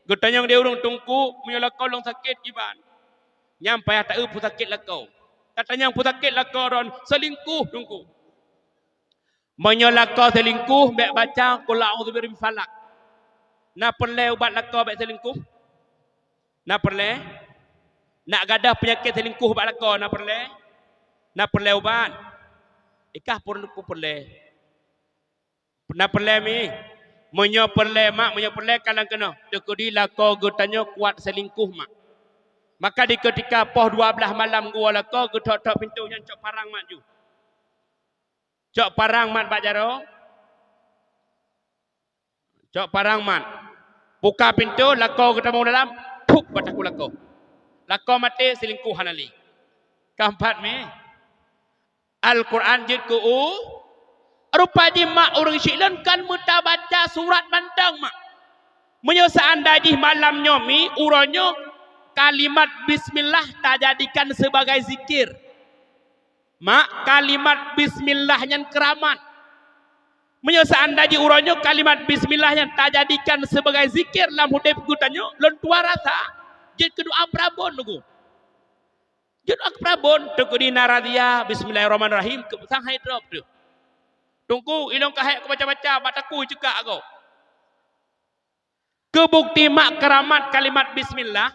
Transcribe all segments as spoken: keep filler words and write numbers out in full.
Geutanyong di ureuëng, "Teungku, meunyoe lakoe lôn sakét kiban?" Nyan payah taeu peue sakét lakoe. Tatanyong peue sakét lakoe droen, "Seulingkuh, Teungku." Meunyoe lakoe seulingkuh, bék baca Qul a'udzu birabbil falaq. Na peureulée ubat lakoe bék seulingkuh? Na peureulée? Nak gadôh peunyakét seulingkuh bak lakoe, na peureulée? Na peureulée ubat? Ikah peureulée, peureulée. Na peureulée mi? Meunyoe peureulée mak, meunyoe peureulée kalon keunoe. Teukeudi lakoe geutanyoe kuat seulingkuh mak. Maka di keutika poh dua blaih malam geuwoe lakoe, geuthok-thok pintoe nyan, cok parang mat ju. Cok parang mat bak jaroe. Cok parang mat. Buka pintoe, lakoe geutamong dalam, phup bak takue lakoe. Lakoe maté, seulingkuh hana lé. Ka pat mi? Al-Quran jeuet keu u-, rupa jih mak ureuëng syiek lôn kan meuta baca surat mantong mak. Meunyoe seandai jih malam nyoe mi, uroe nyoe kalimat bismillah tajadikan sebagai zikir. Mak, kalimat bismillah nyan keuramat. Meunyoe seandai jih uroe nyoe kalimat bismillah nyan tajadikan sebagai zikir lam udeb geutanyoe, lôn tuan rasa jeuet keu doa peurabon, Teungku. Jeuet doa peurabon, teukeudi na razia, bismillahirrahmanirrahim, keu sang hai drop tu. Teungku, ilong kahek kubaca-baca, bak takue ceukak agoe. Keubukti mak keuramat kalimat bismillah,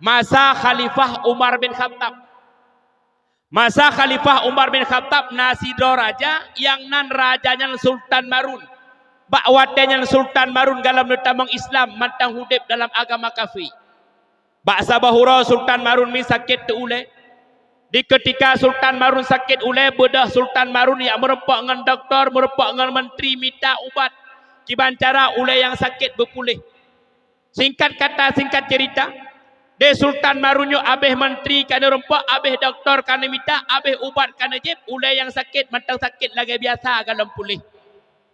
masa Khalifah Umar bin Khattab. Masa Khalifah Umar bin Khattab na sidroe raja, nyang nan raja nyan Sultan Marun. Bak watée nyan Sultan Marun galom neutamong Islam, mantong udeb dalam agama kafé. Bak saboh uroe Sultan Marun mi sakét teu ulée. Di keutika Sultan Marun sakét ulée, beudôh Sultan Marun jak meurumpok ngon dokto, meurumpok ngon mantri mita ubat, kiban cara ulée nyang sakét beupuléh. Singkat kata, singkat cerita, di Sultan Marun nyoe abéh mantri ka neurumpok, abéh dokto ka neumita, abéh ubat ka neujieb, ulée nyang sakét mantong sakét lagée biasa galom puléh.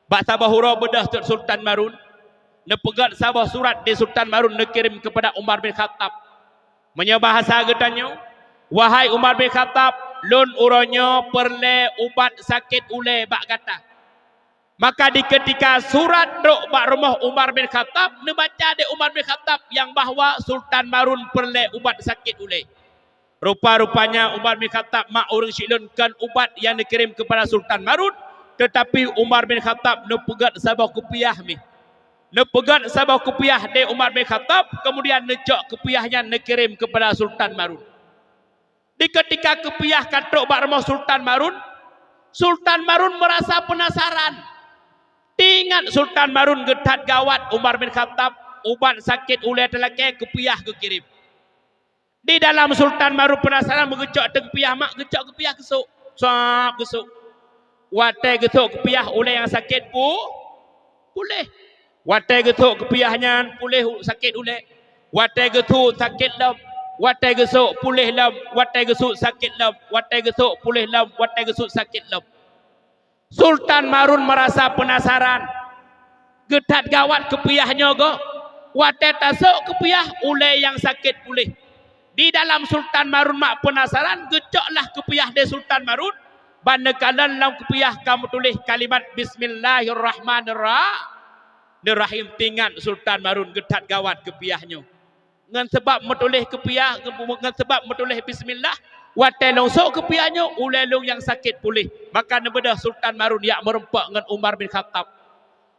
Bak saboh uroe beudôh Sultan Marun, neupeugét saboh surat di Sultan Marun neukirém keupada Umar bin Khattab. Meunyoe bahasa geutanyoe, "Wahai Umar bin Khattab, lôn uroe nyoe peureulée ubat sakét ulée bak gata." Maka di keutika surat trok bak rumoh Umar bin Khattab, neubaca di Umar bin Khattab nyang bahwa Sultan Marun peureulée ubat sakét ulée. Rupa-rupanya Umar bin Khattab mak ureuëng syiek lôn kon ubat nyang neukirém keupada Sultan Marun, teutapi Umar bin Khattab neupeugét saboh kupiah mi. Neupeugét saboh kupiah di Umar bin Khattab, keumudian neucok kupiah nyan neukirém keupada Sultan Marun. Di keutika kupiah ka trok bak rumoh Sultan Marun, Sultan Marun meurasa peunasaran. Teuingat Sultan Marun geuthat gawat Umar bin Khattab, ubat sakét ulée teulakée kupiah geukirém. Di dalam Sultan Marun peunasaran, meugeucok teuk kupiah mak, geucok kupiah geusok. Sab geusok. Watée geusok kupiah ulée nyang sakét pu-, puléh. Watée geusok kupiah nyan puléh u-, sakét ulée. Watée geusok sakét lom. Watée geusok puléh lom. Watée geusok sakét lom. Watée geusok puléh lom. Watée geusok sakét lom. Sultan Marun meurasa peunasaran. Geuthat gawat kupiah nyoe goe. Watée tasok kupiah ulée nyang sakét puléh. Di dalam Sultan Marun mak peunasaran, geucoklah kupiah di Sultan Marun, ban neukalon lam kupiah ka meutuléh kalimat bismillahirrahmanirrahim. Teuingat Sultan Marun geuthat gawat kupiah nyoe. Ngon sabab meutuléh kupiah, ngon sabab meutuléh bismillah, watée lôn sok kupiah nyoe, ulée lôn nyang sakét puléh. Maka neubeudôh Sultan Marun jak meurumpok ngon Umar bin Khattab.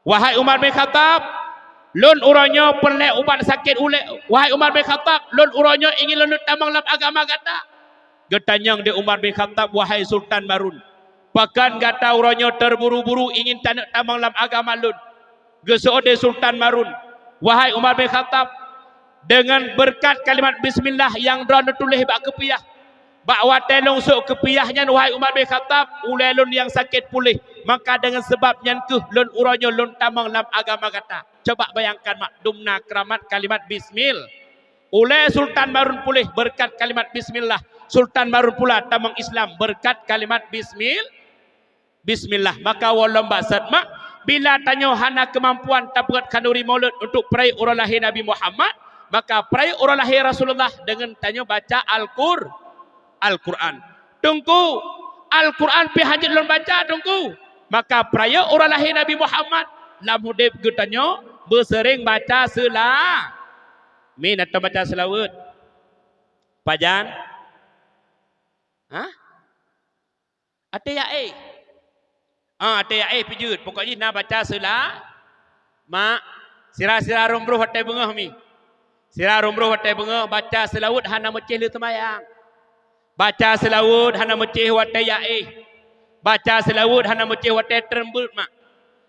"Wahai Umar bin Khattab, lôn uroe nyoe peureulée ubat sakét ulée. Wahai Umar bin Khattab, lôn uroe nyoe ingin lôn tamong lam agama gata." Geutanyong di Umar bin Khattab, "Wahai Sultan Marun, pakon gata uroe nyoe teuburu-buru ingin taneuk tamong lam agama lôn?" Geuseuôt di Sultan Marun, "Wahai Umar bin Khattab, deungon beureukat kalimat bismillah nyang droeneuh tuléh bak kupiah, bak watée lôn sok kupiah nyan, wahai Umar bin Khattab, ulée lôn nyang sakét puléh. Maka deungon sabab nyan kheueh lôn uroe nyoe lôn tamong lam agama gata." Coba bayangkan mak, dumna keuramat kalimat bismil. Ulée Sultan Marun puléh beureukat kalimat bismillah, Sultan Marun pula tamong Islam beureukat kalimat bismil-, bismillah. Maka walom baset mak, bila tanyoe hana keumampuan tapeugét khanduri maulud untuk peurayeuk uroe lahé Nabi Muhammad, maka peurayeuk uroe lahé Rasulullah deungon tanyoe baca Al-Qur-, Al-Quran. "Teungku, Al-Quran pih hanjeuet lôn baca, Teungku." Maka peurayeuk uroe lahé Nabi Muhammad, lam udeb geutanyoe beuseuring baca seula-, Mi na tom baca seulaweuet? Pajan? Hah? Até yaéh. Ah, até yaéh pih jeuet. Pokok jih na baca seula-, mak, sira-sira rhueng broh watée beungoh mi. Sira rhueng broh watée beungoh baca seulaweuet hana meucéh lé seumayang. Baca seulaweuet hana meucéh watée yaéh. Baca seulaweuet hana meucéh watée treun beuet mak.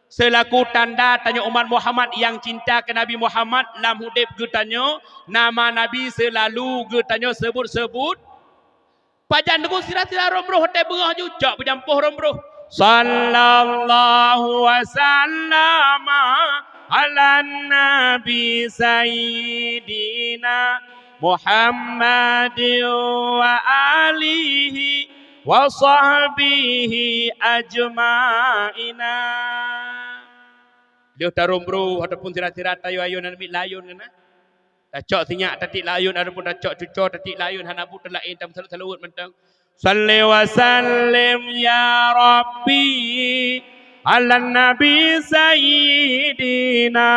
Seulaku tanda tanyoe umat Muhammad nyang cinta keu Nabi Muhammad lam udeb geutanyoe, nama Nabi seulalu geutanyoe seubut-seubut. Pajan teungku sira-sira rhueng broh watée beungoh ju cok beujampoh rhueng broh. Sallallahu wa sallama ala nabi sayyidina Muhammadin wa alihi wa sahbihi ajmaina. Lheueh tarhueng broh ataupun sira-sira tayue ayun aneuk miet layun keunan. Tacok sinyak tatiek layun ataupun tacok cuco tatiek layun hana buet laén tam seulaweuet mantong. Salli wa sallim ya Rabbi ala nabi sayyidina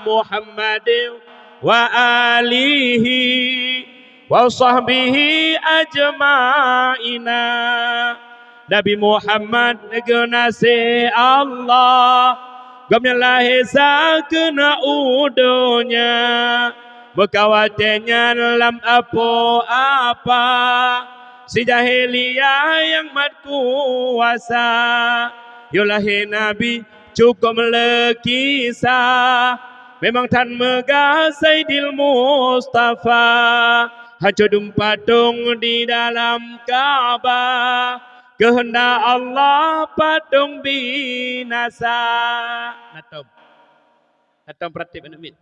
Muhammadin wa alihi wa sahbihi ajmaina. Nabi Muhammad geunaséh Allah, gobnyan lahé sa keunoe u donya. Meuka watée nyan lam apo apa, si jahiliyah nyang mat kuasa. Yoh lahé Nabi cukôp meuleuki sa, memang that meugah Saidil Mustafa, hanco dum patong di dalam Ka'bah, keuheundak Allah patong binasa. Na tom. Na tom peurateb aneuk miet.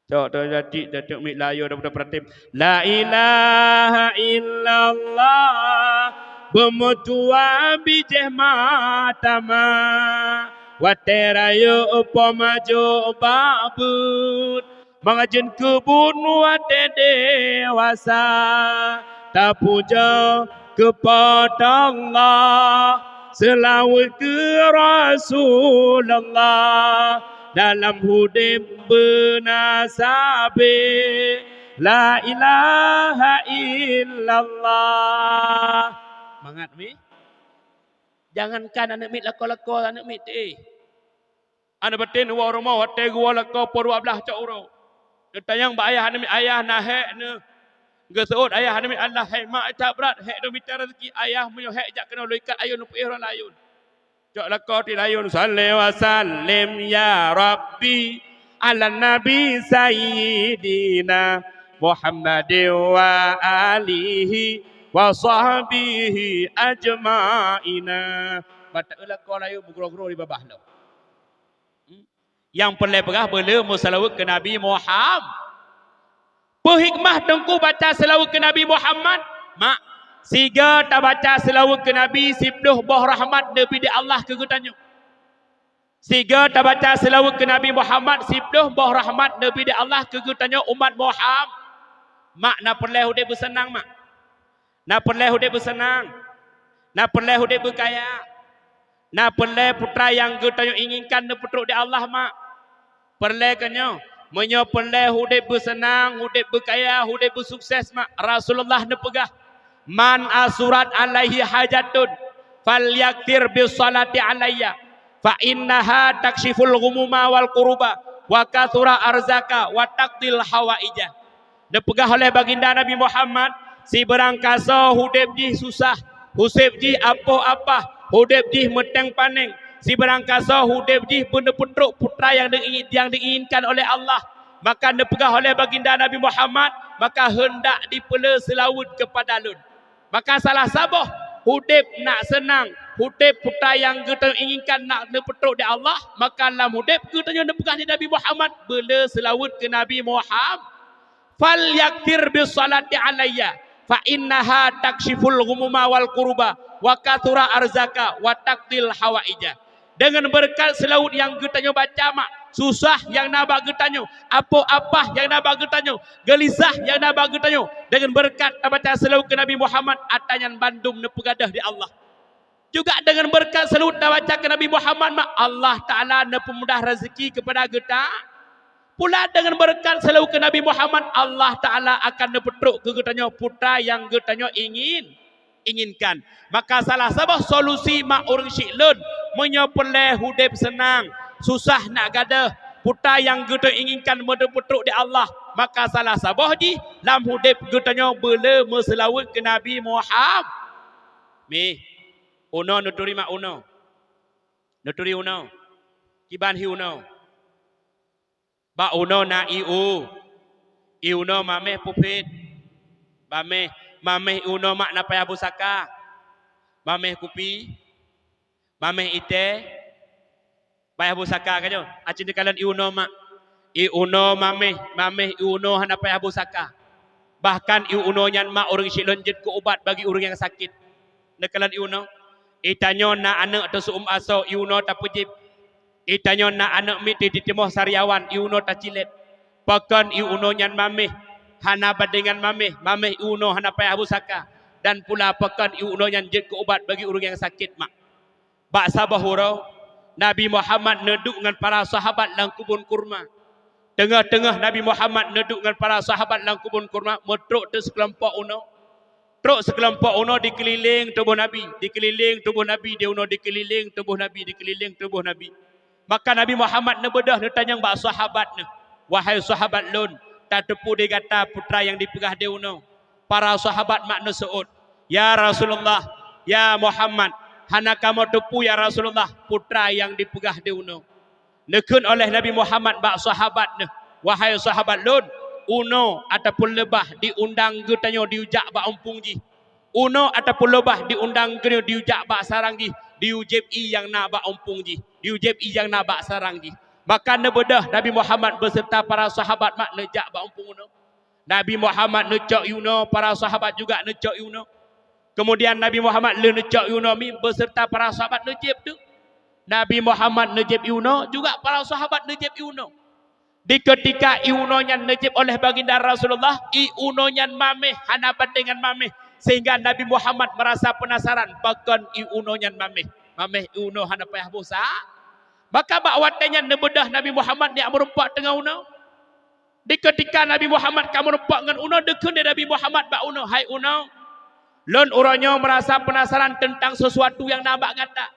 Cok, cok, cok, cok, cok, mik layô, dah, dah, peurateb. La ilaha illallah, beumeutuah bijéh mata ma. Watée rayeuk po majôk bak beuet, mangajeuen keubuet watée dewasa. Tapujoe keu Po teu Allah, seulaweuet keu Rasulullah, dalam udeb beuna sabe la ilaha illallah. Mangat mi? Jangankan aneuk miet lakoe-lakoe, aneuk miet teuh. Aneuk baten woe rumoh watée geuwoe lakoe po dua blaih cok uroe. Geutanyong bak ayah aneuk miet, "Ayah, na hék neuh?" Geuseuôt ayah aneuk miet, "Allah, hék mak that brat, hék dong mita raseuki." "Ayah, meunyoe hék jak keunoe lôn ikat ayôn, lôn peuéh droe layôn." Cok lakoe tiek layôn, "Shalli wa sallim ya Rabbi ala nabi sayyidina Muhammadin wa alihi wa sahbihi ajmaina." Ban taeu lakoe layôn meugroe-groe di babah lom. Nyang peureulée peugah, beu le meuseulaweuet keu Nabi Muham-, peue hikmah teungku baca seulaweuet keu Nabi Muhammad? Mak, sigoe tabaca seulaweuet keu Nabi, siploh boh rahmat neubi di Allah keu geutanyoe. Sigoe tabaca seulaweuet keu Nabi Muhammad, siploh boh rahmat neubi di Allah keu geutanyoe umat Muham-, mak, na peureulée udeb beuseunang, mak. Na peureulée udeb beuseunang, na peureulée udeb beukaya, na peureulée putra nyang geutanyoe inginkan neupeutrok di Allah, mak. Peureulée keu nyoe, meunyoe peureulée udeb beuseunang, udeb beukaya, udeb beusukses, mak, Rasulullah neupeugah, "Man asurat alaihi hajatun, falyaktsir bis shalati alayya, fa innaha taksyiful ghumuma wal kuruba, wa katsura arzaka, wa taqdil hawaija." Neupeugah oleh Baginda Nabi Muhammad, sibeurangkasoe udeb jih susah, useb jih apoh apah, udeb jih meuténg panéng, sibeurangkasoe udeb jih beuneupeutrok putra nyang diingi-, nyang diinginkan oleh Allah, maka neupeugah oleh Baginda Nabi Muhammad, maka heundak dipeule seulaweuet keupada lôn. Maka salah saboh udeb nak seunang, udeb putra nyang geutanyoe inginkan nak neupeutrok di Allah, maka lam udeb geutanyoe neupeugah di Nabi Muhammad, beu le seulaweuet keu Nabi Muhammad. "Falyaktsir bis shalati alayya, fa innaha taksyiful ghumuma wal kuruba, wa katsura arzaka, wa taqdil hawaija." Deungon beureukat seulaweuet nyang geutanyoe baca, mak, susah nyang na bak geutanyoe, apoh apah nyang na bak geutanyoe, geulisah nyang na bak geutanyoe, deungon beureukat tabaca seulaweuet keu Nabi Muhammad, atra nyan bandum neupeugadôh di Allah. Juga deungon beureukat seulaweuet tabaca keu Nabi Muhammad, mak, Allah Taala neupeumudah raseuki keupada geuta-, Pula deungon beureukat seulaweuet keu Nabi Muhammad, Allah Taala akan neupeutrok keu geutanyoe putra nyang geutanyoe ingin, inginkan. Maka salah saboh solusi mak ureuëng syiek lôn, meunyoe peureulée udeb seunang, susah nak gadôh, putra nyang geutanyoe inginkan meunyoe neupeutrok di Allah, maka salah saboh jih lam udeb geutanyoe beulée meuseulaweuet keu Nabi Muhammad. Mih, unoe neuturi mak unoe. Neuturi unoe. Kiban hi unoe. Bak unoe na ié u. Ié unoe mameh peuphét. Mameh, mameh ié unoe mak na payah pusaka. Mameh kupi. Mameh itée. Payah pusaka ka nyoe. Aci neukalon ié unoe mak. Ié unoe mameh, mameh ié unoe hana payah pusaka. Bahkan ié unoe nyan mak ureuëng syiek lôn jeuet keu ubat bagi ureuëng nyang sakét. Neukalon ié unoe. Itanyoe na aneuëk teuseu'uem asoe, ié unoe tapeujieb. Itanyoe na aneuëk miet teuh timoh sariawan, ié unoe tacilét. Pakon ié unoe nyan mameh, hana bandingan mameh, mameh ié unoe hana payah pusaka. Dan pula pakon ié unoe nyan jeuet keu ubat bagi ureuëng nyang sakét mak. Bak saboh uroe, Nabi Muhammad neuduek ngon para sahabat lam keubon kurma. Teungoh-teungoh Nabi Muhammad neuduek ngon para sahabat lam keubon kurma, meutrok teuh sikeulompok unoe. Trok sikeulompok unoe dikeulileng tuboh Nabi, dikeulileng tuboh Nabi, di unoe dikeulileng tuboh Nabi, dikeulileng tuboh Nabi. Maka Nabi Muhammad neubeudôh neutanyong bak sahabat neuh, "Wahai sahabat lôn, tateupeue di gata putra nyang dipeugah di unoe?" Para sahabat mak neuseuôt, "Ya Rasulullah, ya Muhammad, hana kamoe teupeue ya Rasulullah putra nyang dipeugah di unoe." Neukheun oleh Nabi Muhammad bak sahabat neuh, "Wahai sahabat lôn, unoe ataupun leubah diundang geutanyoe diujak bak umpung jih. Unoe ataupun leubah diundang geutanyoe diujak bak sarang jih, diujieb ié nyang na bak umpung jih, diujieb ié nyang na bak sarang jih." Maka neubeudôh Nabi Muhammad beuseureuta para sahabat mak neujak bak umpung unoe. Nabi Muhammad neucok ié unoe, para sahabat juga neucok ié unoe. Keumudian Nabi Muhammad lheueh neucok ié unoe mi beuseureuta para sahabat neujieb teuk. Nabi Muhammad neujieb ié unoe, juga para sahabat neujieb ié unoe. Di keutika ié unoe nyan neujieb oleh Baginda Rasulullah, ié unoe nyan mameh, hana bandingan mameh, sehingga Nabi Muhammad meurasa peunasaran, pakon ié unoe nyan mameh. Mameh ié unoe hana payah boh sa. Maka bak watée nyan neubeudôh Nabi Muhammad jak meurumpok teungoh unoe. Di keutika Nabi Muhammad ka meurumpok ngon unoe, dikheun lé Nabi Muhammad bak unoe, "Hai unoe, lôn uroe nyoe meurasa peunasaran teuntang sisuatu nyang na bak gata.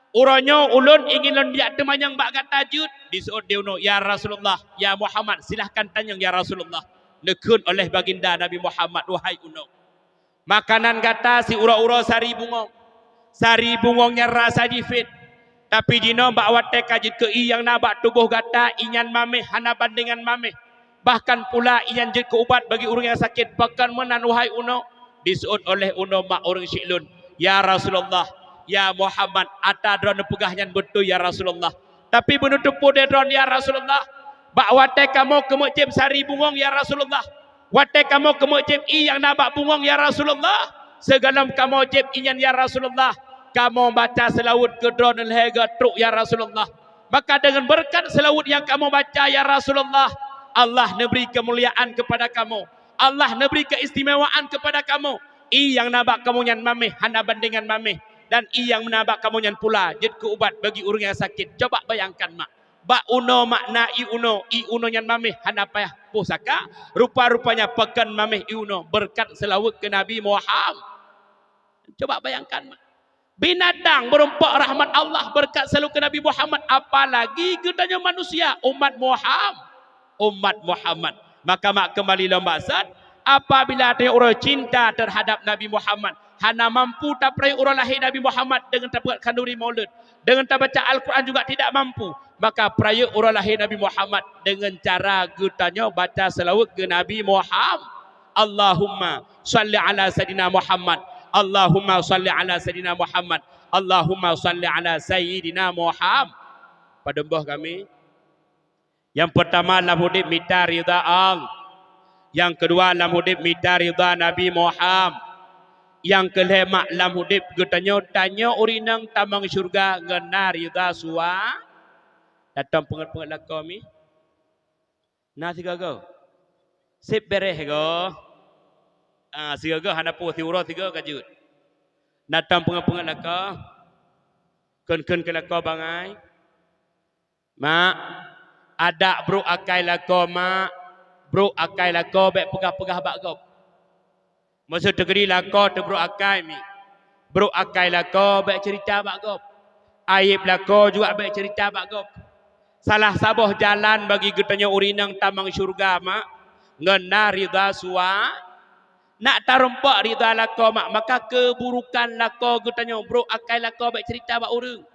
Uroe nyoe ulôn ingin lôn jak teumanyong bak gata jeuet." Diseuôt di unoe, "Ya Rasulullah, ya Muhammad, silahkan tanyong ya Rasulullah." Neukheun oleh Baginda Nabi Muhammad, "Wahai unoe, makanan gata siuroe-uroe sari bungong. Sari bungong nyan rasa jih phét. Tapi jinoe bak watée ka jeuet keu ié nyang na bak tuboh gata, ié nyan mameh, hana bandingan mameh. Bahkan pula ié nyan jeuet keu ubat bagi ureuëng nyang sakét, pakon meunan wahai unoe?" Diseuôt oleh unoe mak ureuëng syiek lôn, "Ya Rasulullah, ya Muhammad, ata droeneuh peugah nyan beutôi ya Rasulullah. Tapi beuneuteupeu lé droeneuh ya Rasulullah, bak watée kamoe keumeujieb sari bungong ya Rasulullah, watée kamoe keumeujieb ié nyang na bak bungong ya Rasulullah, sigohlom kamoe jieb ié nyan ya Rasulullah, kamoe baca seulaweuet keu droeneuh lhée goe trok ya Rasulullah. Maka deungon beureukat seulaweuet nyang kamoe baca ya Rasulullah, Allah neubri keumuliaan keupada kamoe, Allah neubri keuistimewaan keupada kamoe. Ié nyang na bak kamoe nyan mameh, hana bandingan mameh, dan ié nyang na bak kamoe nyan pula jeuet keu ubat bagi ureuëng nyang sakét." Coba bayangkan mak. Bak unoe mak na ié unoe, ié unoe nyan mameh hana payah boh saka, rupa-rupanya pakon mameh ié unoe beureukat seulaweuet keu Nabi Muhammad. Coba bayangkan mak. Binatang meurumpok rahmat Allah beureukat seulaweuet keu Nabi Muhammad, apalagi geutanyoe manusia umat Muhammad. Umat Muhammad. Maka mak keumbali lom bak sat, apabila tanyoe uroe cinta teuhadab Nabi Muhammad, hana mampu tapeurayeuk uroe lahé Nabi Muhammad deungon tapeugét khanduri maulud, deungon tabaca Al-Quran juga tidak mampu, maka peurayeuk uroe lahé Nabi Muhammad deungon cara geutanyoe baca seulaweuet keu Nabi Muhammad. Allahumma shalli ala Sayyidina Muhammad. Allahumma shalli ala Sayyidina Muhammad. Allahumma shalli ala Sayyidina Muhammad. Padum boh kami? Nyang peurtama lam udeb mita ridha Allah. Nyang keudua lam udeb mita ridha Nabi Muhammad. Nyang keulhée mak lam udeb geutanyoe, tanyoe ureuëng inong tamong syeuruga ngon na ridha sua-, datang peungeut-peungeut lakoe mi. Na sigoe-goe. Seb beréh goe. Ah, sigoe-goe hana peue, siuroe sigoe ka jeuet. Datang peungeut-peungeut lakoe. Kheun-kheun keu lakoe bangai. Mak, Adak brok akai lakoe mak, brok akai lakoe bék peugah-peugah bak gob. Meuseu teukeudi lakoe teubrok akai mi, brok akai lakoe bék ceurita bak gob. Aieb lakoe juga bék ceurita bak gob. Salah saboh jalan bagi geutanyoe ureueng inong tamong syeuruga mak, ngon na ridha sua-, nak tarumpok ridha lakoe mak, maka keuburukan lakoe geutanyoe brok akai lakoe bék ceurita bak ureueng.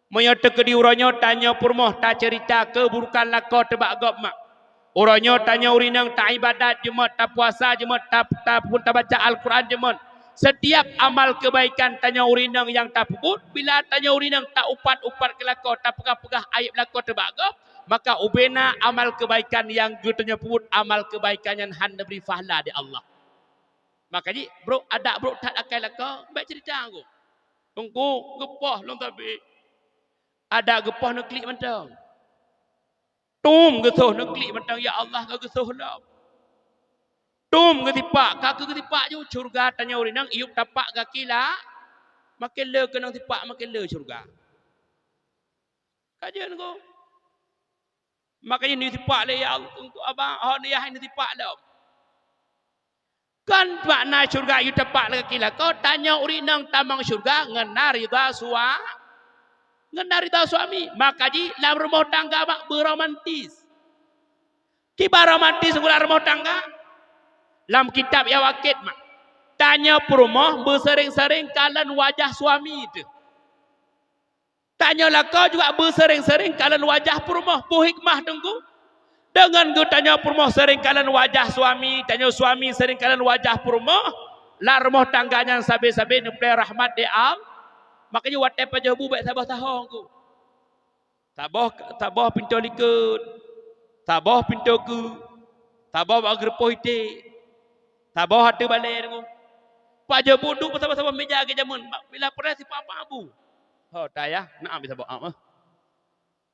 Meunyoe teukeudi uroe nyoe tanyoe peurumoh taceurita keuburukan lakoe teuh bak gob mak. Uroe nyoe tanyoe ureueng inong taibadat jeuet, tapuasa jeuet, ta-, ta-, pun tabaca Al-Quran jeuet. Setiap amal kebaikan tanyoe ureueng inong nyang tapeubuet, bila tanyoe ureueng inong taupat-upat keu lakoe, tapeugah-peugah aieb lakoe teuh bak gob, maka ubena amal kebaikan nyang geutanyoe peubuet, amal kebaikan nyan hana bri fahla di Allah. Maka jih, brok adak brok that akai lakoe, bék ceurita ngku. Teungku, geupoh lôn sabe. Adak geupoh neuklik mantong. Tom geusoh neuklik mantong, ya Allah ka geusoh lom. Tom geusipak, ka keu geusipak ju, syeuruga tanyoe ureueng inong iyup tapak gaki la, makin le keunong sipak, makin le syeuruga. Ka jeuet ngku. Makanya neusipak lé, ya Allah, untuk abang, oh, ni yah neusipak lom. Kon makna syeuruga yue tapak lagée kilakoe, tanyoe ureueng inong tamong syeuruga ngon na ridha sua-, ngon na ridha suami. Maka jih lam rumoh tangga mak beuromantis. Kiban romantis geulah rumoh tangga. Lam kitab Yawakit mak, tanyoe peurumoh beuseuring-seuring kalon wajah suami teuh. Tanyoe lakoe juga beuseuring-seuring kalon wajah peurumoh. Peue hikmah teungku? Deungon geutanyoe peurumoh seuring kalon wajah suami, tanyoe suami seuring kalon wajah peurumoh, lam rumoh tangga nyan sabe-sabe neupeulée rahmat di Allah. Makanya watée pajoh bu bék saboh saho teungku. Saboh, saboh pintoe likot, saboh pintoe keue, saboh bak geureupoh iték, saboh ateueh balée teungku. Pajoh bu duek saboh-saboh meja lagée jameun, bila preh sipak-pak bu. Ho, tayah, na am saboh am, eh.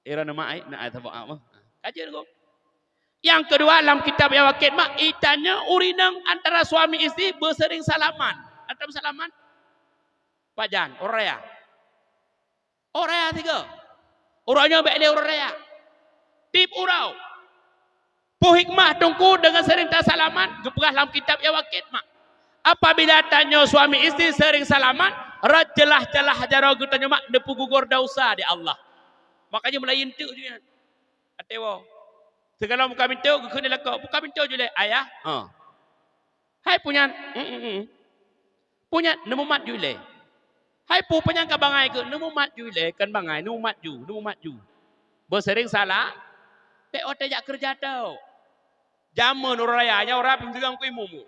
Ira nama ai, na ai saboh am, eh. Ka jeuet teungku. Nyang keudua, lam kitab Yawakit mak, itanyoe ureueng inong antara suami istri beuseuring salaman. Antara salaman? Pajan, uroe raya. Uroe raya sigoe. Uroe nyoe bék lé uroe raya. Tieb uroe. Peue hikmah teungku deungon seuring tasalaman? Geupeugah lam kitab Yawakit mak, apabila tanyoe suami istri seuring salaman, rot jeulaih-jeulaih jaroe geutanyoe mak neupeugugor desya di Allah. Makanya meulayeue teuk ju nyan. Até woe. Sigohlom buka pintoe, geukheun lé lakoe, "Buka pintoe ju lé, Ayah." Ha. Hai peue nyan? Mm, mm, mm. Peue nyan? Neumumat ju ilée. Hai peue, peue nyang ka bangai keuh? Neumumat ju ilée, kon bangai, neumumat ju, neumumat ju. Beuseuring salah, bék watée jak keureuja tau. Jameun uroe raya nyan uroe raya pih meuseugang keu imeum.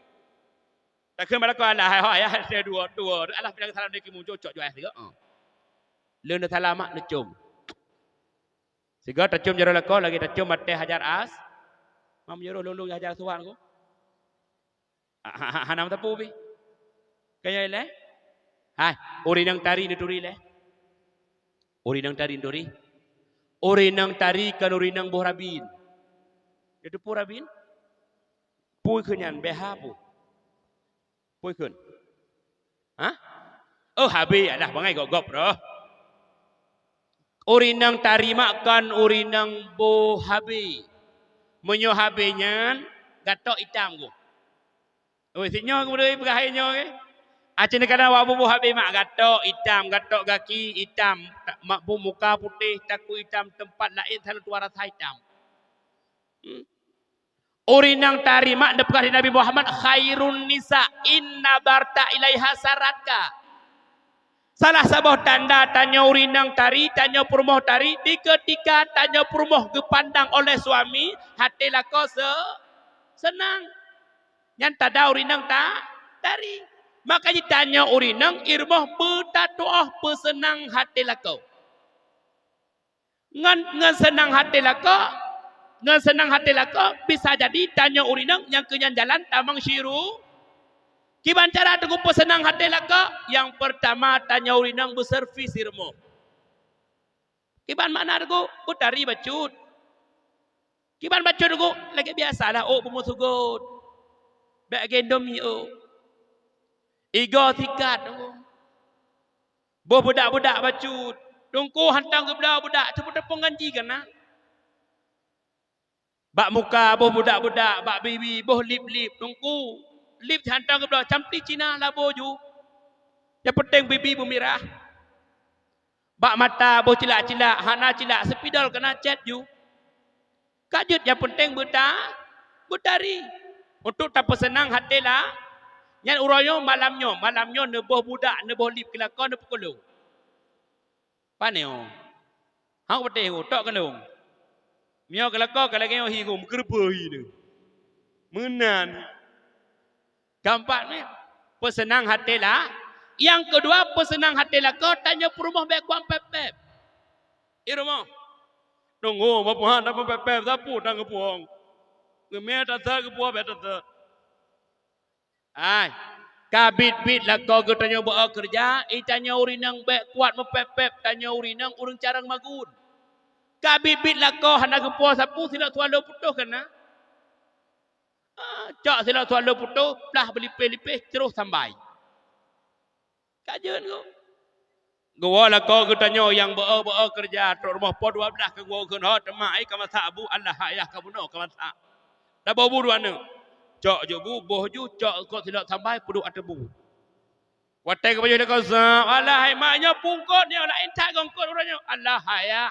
Takheun bak lakoe, "Alah, hai, hai, hai, dua, dua. Alah, pinang salam dari imeum, cocok ju ayah sigoe." Ha. Lheueh neusalam mak neucom. Sigoe tacom jaroe lakoe lagée tacom watée Hajar As-, mam jaroe lôn-lôn Hajar Aswad ko. Ha, ha, ha, hana meuteupeu pih. Keu nyan ilée? Hai, ureueng inong tari neuturi ilée. Ureueng inong tari neuturi. Ureueng inong tari kon ureueng inong boh rabin. Neuteupeue rabin? Peue kheun nyan, B H peue? Peue kheun? Hah? Oh, habéh, alah, bangai gob-gob roh. Ureueng inong tari mak kon ureueng inong boh habéh. Meunyoe habéh nyan, gatok itam goh. Oi, si nyoe keumudian peugah hai nyoe, eh? Aceh ni kadang awak bubuh habéh mak, gatok itam, gatok gaki itam, ta-, mak bu-, muka putéh, takue itam, teumpat laén selalu tuan rasa itam. Hmm. Ureueng inong tari mak neupeugah lé Nabi Muhammad, "Khairun nisa in nadharta ilaiha sarratka." Salah saboh tanda tanyoe ureueng inong tari, tanyoe peurumoh tari, dikeutika tanyoe peurumoh geupandang oleh suami, até lakoe se-, seunang. Nyan tanda ureueng inong ta-, tari. Maka jih tanyoe ureueng inong i rumoh beutatuoh peuseunang até lakoe. Ngon, ngon seunang até lakoe, ngon seunang até lakoe, bisa jadi tanyoe ureueng inong nyang keu nyan jalan tamong syeuruga. Kiban cara teungku peuseunang até lakoe? Nyang peurtama, tanyoe ureueng inong beuservis di rumoh. Kiban makna teungku? Beutari bacut. Kiban bacut teungku? Lagée biasalah, ôk beumeusugot. Bék gendom mi ôk. Igoe sikat teungku. Boh beudak-beudak bacut. Teungku hantom geubloe beudak, teupeu-teupeu ngon jih keunan. Bak muka boh budak-budak, bak bibi boh lip-lip, teungku. Lip hantom geubloe, campli Cina labo ju. Nyang peunteng bibi beumirah. Bak mata boh cilak-cilak, hana cilak, seupidol keunan cét ju. Ka jeuet nyang peunteng beuta-, beutari. Untuk tapeuseunang até la-, nyan uroe nyoe malam nyoe, malam nyoe neuboh budak, neuboh lip keu lakoe neupeukulông. Pane oh. Hang patéh oh, tok keuneulông. Meunyoe keu lakoe ka lagèe nyoe hi gom, keureubeue hi nyoe. Meunan. Keempat ni, peuseunang até la-, nyang keudua, peuseunang até lakoe, tanyoe peurumoh bèk kuat pép-pép. I rumoh. Tunggu, bapuhan dan pép-pép, sapeue dan geupuhong. Geumè tasat, geupuah bèk tasat. Ai, ka bit-bit lakoe geutanyoe beu keureuja, i tanyoe ureueng inong bèk kuat meupép-pép, tanyoe ureueng inong ureueng carông magun. Ka bit-bit lakoe hana geupuwoe sapeue, silop swallow putôh kana. Ah, cok silop swallow putôh, plah beulipéh-lipéh, troh sambai. Ka jeuet geuh. Geuwoe lakoe geutanyoe nyang beu-beu keureuja, trok rumoh po dua blaih keu geuwoe kheun, "Ho, teuma ai ka masak bu, alah ayah ka bunoe ka masak." Taboh bu dua neuk. Cok jeuet bu, boh ju, cok eungkot silop sambai, peuduek ateueh bu. Watèe geupajoh lakoe sab, "Alah hai mak, nyoe pungkot nyoe, laén that geuh eungkot uroe nyoe." "Alah ayah."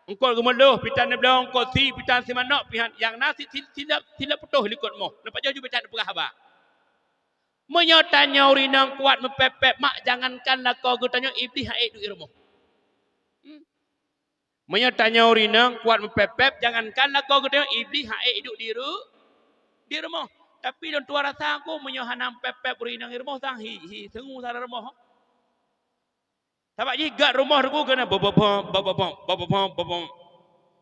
Eungkot geumeulôh, pitan neubloe eungkot sie, pitan sie manok, pihan nyang na si-, si-, silop, silop putôh likot moh. Neupajoh ju pitan neupeugah haba. Meunyoe tanyoe ureueng inong kuat meupép-pép mak, jangankan lakoe geutanyoe, Iblih han ék duek i rumoh. Hmm. Meunyoe tanyoe ureueng inong kuat meupép-pép, jangankan lakoe geutanyoe, Iblih han ék duek di ru-, di rumoh. Tapi lôn tuan rasa ku, meunyoe hana meupép-pép ureueng inong i rumoh, sang hi, hi, seungue sa lam rumoh. Sabab jih gèt rumoh teungku keunan bobobom, bobobom, bobobom, bobom.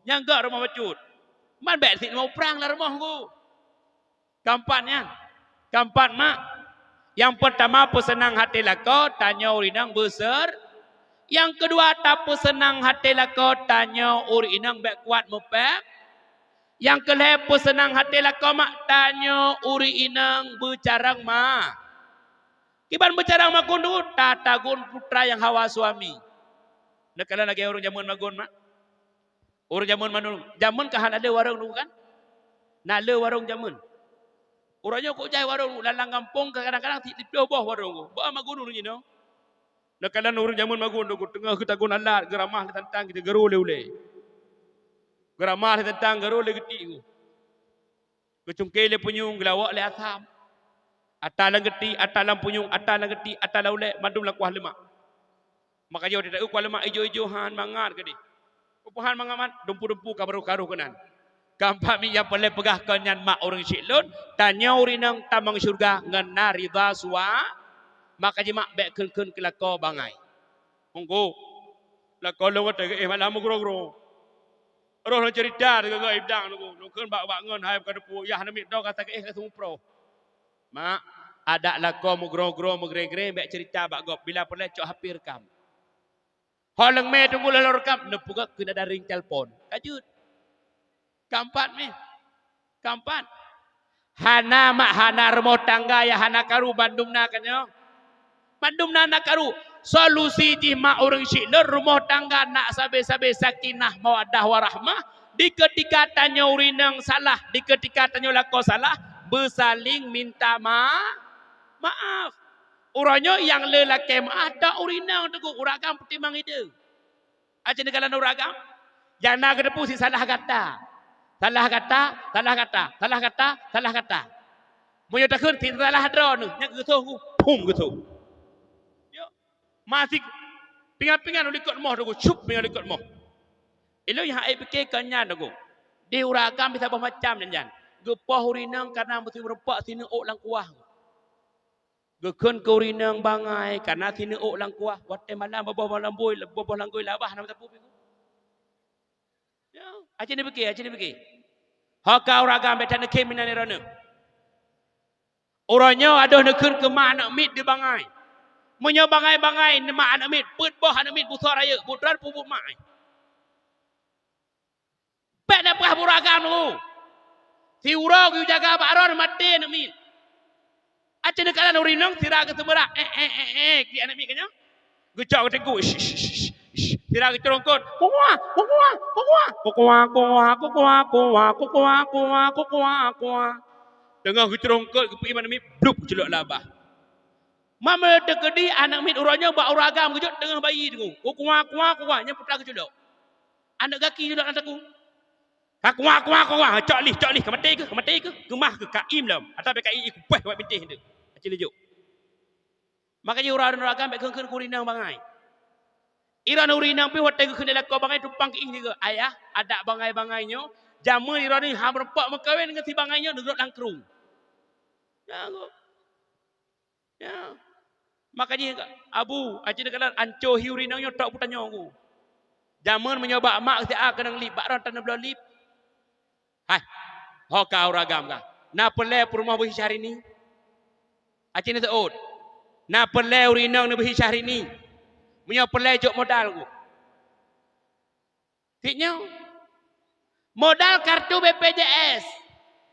Nyang gèt rumoh bacut. Man bèk sit muprang lam rumoh teungku. Keempat nyan. Keempat mak. Nyang peurtama peuseunang até lakoe, tanyoe ureueng inong beuseur. Nyang keudua tapeuseunang até lakoe, tanyoe ureueng inong bèk kuat meupép. Nyang keulhèe peuseunang até lakoe mak, tanyoe ureueng inong beucarông ma. Kiban beucarông magun teungku, tatagun putra nyang hawa suami. Neukalon lagèe ureueng jameun magun mak. Ureueng jameun mandum, jameun ka hana le warong teungku kan? Na le warong jameun. Uroe nyoe kok jai warong lam, lam gampông kadang-kadang sit siplôh boh warong. Beu magun ureueng jinoe. Neukalon ureueng jameun magun teungku, teungoh geutagun alat, geuramah lé tantang, geurô lé ulèe. Geuramah lé tantang, geurô lé geuti teungku. Geucungké lé punyueng, geulawok lé asam. Ata lam geuti, ata lam punyueng, ata lam geuti, ata lam ulèe, mandum lam kuah leumak. Maka jih watèe taeu kuah leumak ijo-ijo han mangat keudéh. Peue han mangat mat, dumpu-dumpu ka barô karoh keunan. Keempat mi nyang peureulèe peugah kon nyan mak ureueng syik lôn, tanyoe ureueng inong tamong syeuruga ngon na ridha sua-, maka jih mak bèk kheun-kheun keu lakoe bangai. Monggo. Lakoe lôn watèe geuéh malam meugrong-grong. Roh lôn ceurita teugèt-gèt i blang teungku. Lôn kheun bak-bak ngon hai ka teupeu yah aneuk miet droe ka sakét ka seumuproh. Mak, adak lakoe meugrong-grong, meugreng-greng, bèk ceurita bak gob. Bila peureulèe cok hape reukam. Ho leueng mè teungku lôn reukam, neupeugah keu nada ring telepon. Ka jeuet. Keempat mi. Keempat. Hana mak, hana rumoh tangga nyang hana karu, bandum na kan nyoe. Bandum na, na karu. Solusi jih mak ureueng syik lôn, rumoh tangga nak sabe-sabe sakinah mawaddah warahmah. Di keutika tanyoe ureueng inong salah, di keutika tanyoe lakoe salah, beusaléng minta ma-, maaf. Uroe nyoe nyang le lakèe meu'ah tok ureueng inong teungku, ureueng agam peutimang ide. Aci neukalon ureueng agam. Nyang na geuteupeue sit salah gata. Salah gata, salah gata, salah gata, salah gata. Meunyoe takheun sit salah droeneuh, nyan geutôh ku, phum geutôh. Yo. Masih pingan-pingan u likot moh teungku, cup pingan likot moh. Ilôn nyang hana ék pike kon nyan teungku. Di ureueng agam bisa boh macam nyan. Geupoh ureueng inong kareuna meusti meurumpok sineuk ôk lam kuah. Geukheun keu ureueng inong bangai, kareuna sineuk ôk lam kuah, watèe malam boh-boh lam bui, boh-boh lam gui labah na meusapeue pih. Ya, aci neupike, aci neupike. Ho ka ureueng agam bèk that neukhém inan droeneuh. Uroe nyoe adoh neukheun keu mak aneuk miet di bangai. Meunyoe bangai-bangai mak aneuk miet, peuet boh aneuk miet busoe rayeuk, buet droe peubuet mak. Bèk na peugah bak ureueng agam teungku. Siuroe geuyue jaga bak droeneuh maté aneuk miet. Aci neukalon ureueng inong sira geuseumeurak, eh, eh, eh, eh, klik aneuk miet keu nyoe. Geucok geuteungku, ish, ish, ish, ish. Sira geucurongkot. Kukuah, kukuah, kukuah. Kukuah, kukuah, kukuah, kukuah, kukuah, kukuah, kukuah. Teungoh geucurongkot, geupeuiman miet, blub, geuculok lam babah. Meunyoe teukeudi aneuk miet uroe nyoe bak ureueng agam geujok teungoh bayi teungku. Kukuah, kukuah, kukuah, nyan putra geuculok. Aneuk gaki culok lam saku. Ka kukuah, kukuah, kukuah, cok lih, cok lih, ka maté keuh, ka maté keuh, keumah keuh, ka im lom. Atawa ka i, i kupoh bak bintéh teuh. Aci leujuk. Maka jih ureueng agam bèk kheun-kheun keu ureueng inong bangai. Droeneuh ureueng inong pih watèe geukheun lakoe bangai tumpang keu i sigoe, "Ayah, adak bangai-bangai nyoe, jameun droeneuh hana meurumpok meukawen ngon si bangai nyoe, neugrôp lam krueng." Nyan keuh. Ya. Maka jih, Abu, aci neukalon anco hi ureueng inong nyoe trok beutanyoe keuh. Jameun meunyoe bak mak siat keunong lip, bak droe tan neubloe lip. Hai, ho ka ureueng agam ka. Na peureulèe peurumoh beuhi Syahrini? Aci neuseuôt. Na peureulèe ureueng inong neubeuhi Syahrini? Meunyoe peureulèe jok modal keuh. Cit nyoe. Modal kartu B P J S.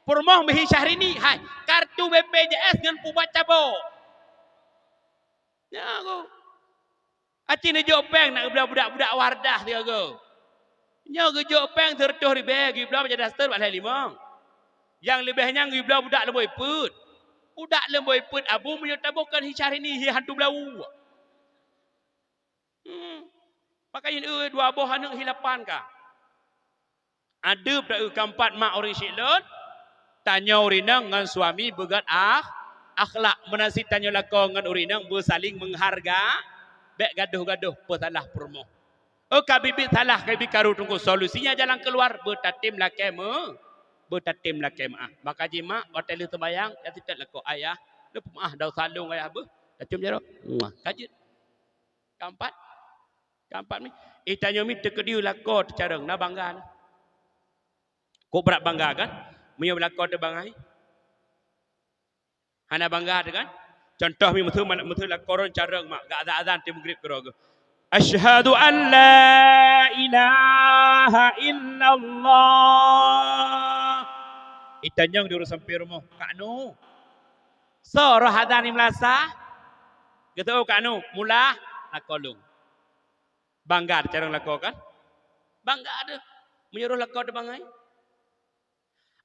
Peurumoh beuhi Syahrini, hai, kartu B P J S ngon peubuet cabok. Nyan keuh. Aci neujok péng nak geubloe budak-budak Wardah sigoe. Nyoe geujok péng sireutôh ribèe, geubloe bajèe daster bak lhèe limong. Nyang leubeh nyan geubloe budak leumbôi peuet. Budak leumbôi peuet Abu meunyoe taboh kon hi Syahrini hi hantu beulawu. Hmm. Maka nyan, eu, dua boh aneuk hi lapan ka. Adeub dah, eu, keumpat mak ureueng syiek lôn, tanyoe ureueng inong ngon suami beugèt ah, akhlak. Meunan cit tanyoe lakoe ngon ureueng inong beusaléng meuhargai, bèk gadôh-gadôh peusalah peurumoh. Eu, ka biet-biet salah, ka biet karu teungku, solusinya jalan keuluar, beutatem lakèe meu-, beutatem lakèe meu'ah. Maka jih mak, watèe lheueh seumbahyang, ya sitat lakoe, "Ayah, neupeumeu'ah dosa lôn ayah beuh." Tacôm jaroe. Muah, ka jeuet. Keumpat. Keumpat mi. Eh, tanyoe mi teukeudi lakoe teucarông, na bangga na. Kok brat bangga kan? Meunyoe lakoe teubangai. Hana bangga teuh kan? Contoh mi, meuseu, meuseu lakoe droen carông mak, geuazan-azan teuk Maghrib keudroe geuh. "Asyhadu an la ilaha illallah." Eh, tanyong di ureueng sampéng rumoh, "Kak Nu, soe roh azan di meulasah?" Geuteu'oh, "Kak Nu, mula lakoe lôn." Bangga teuh carông lakoe kan? Bangga teuh meunyoe roh lakoe teubangai.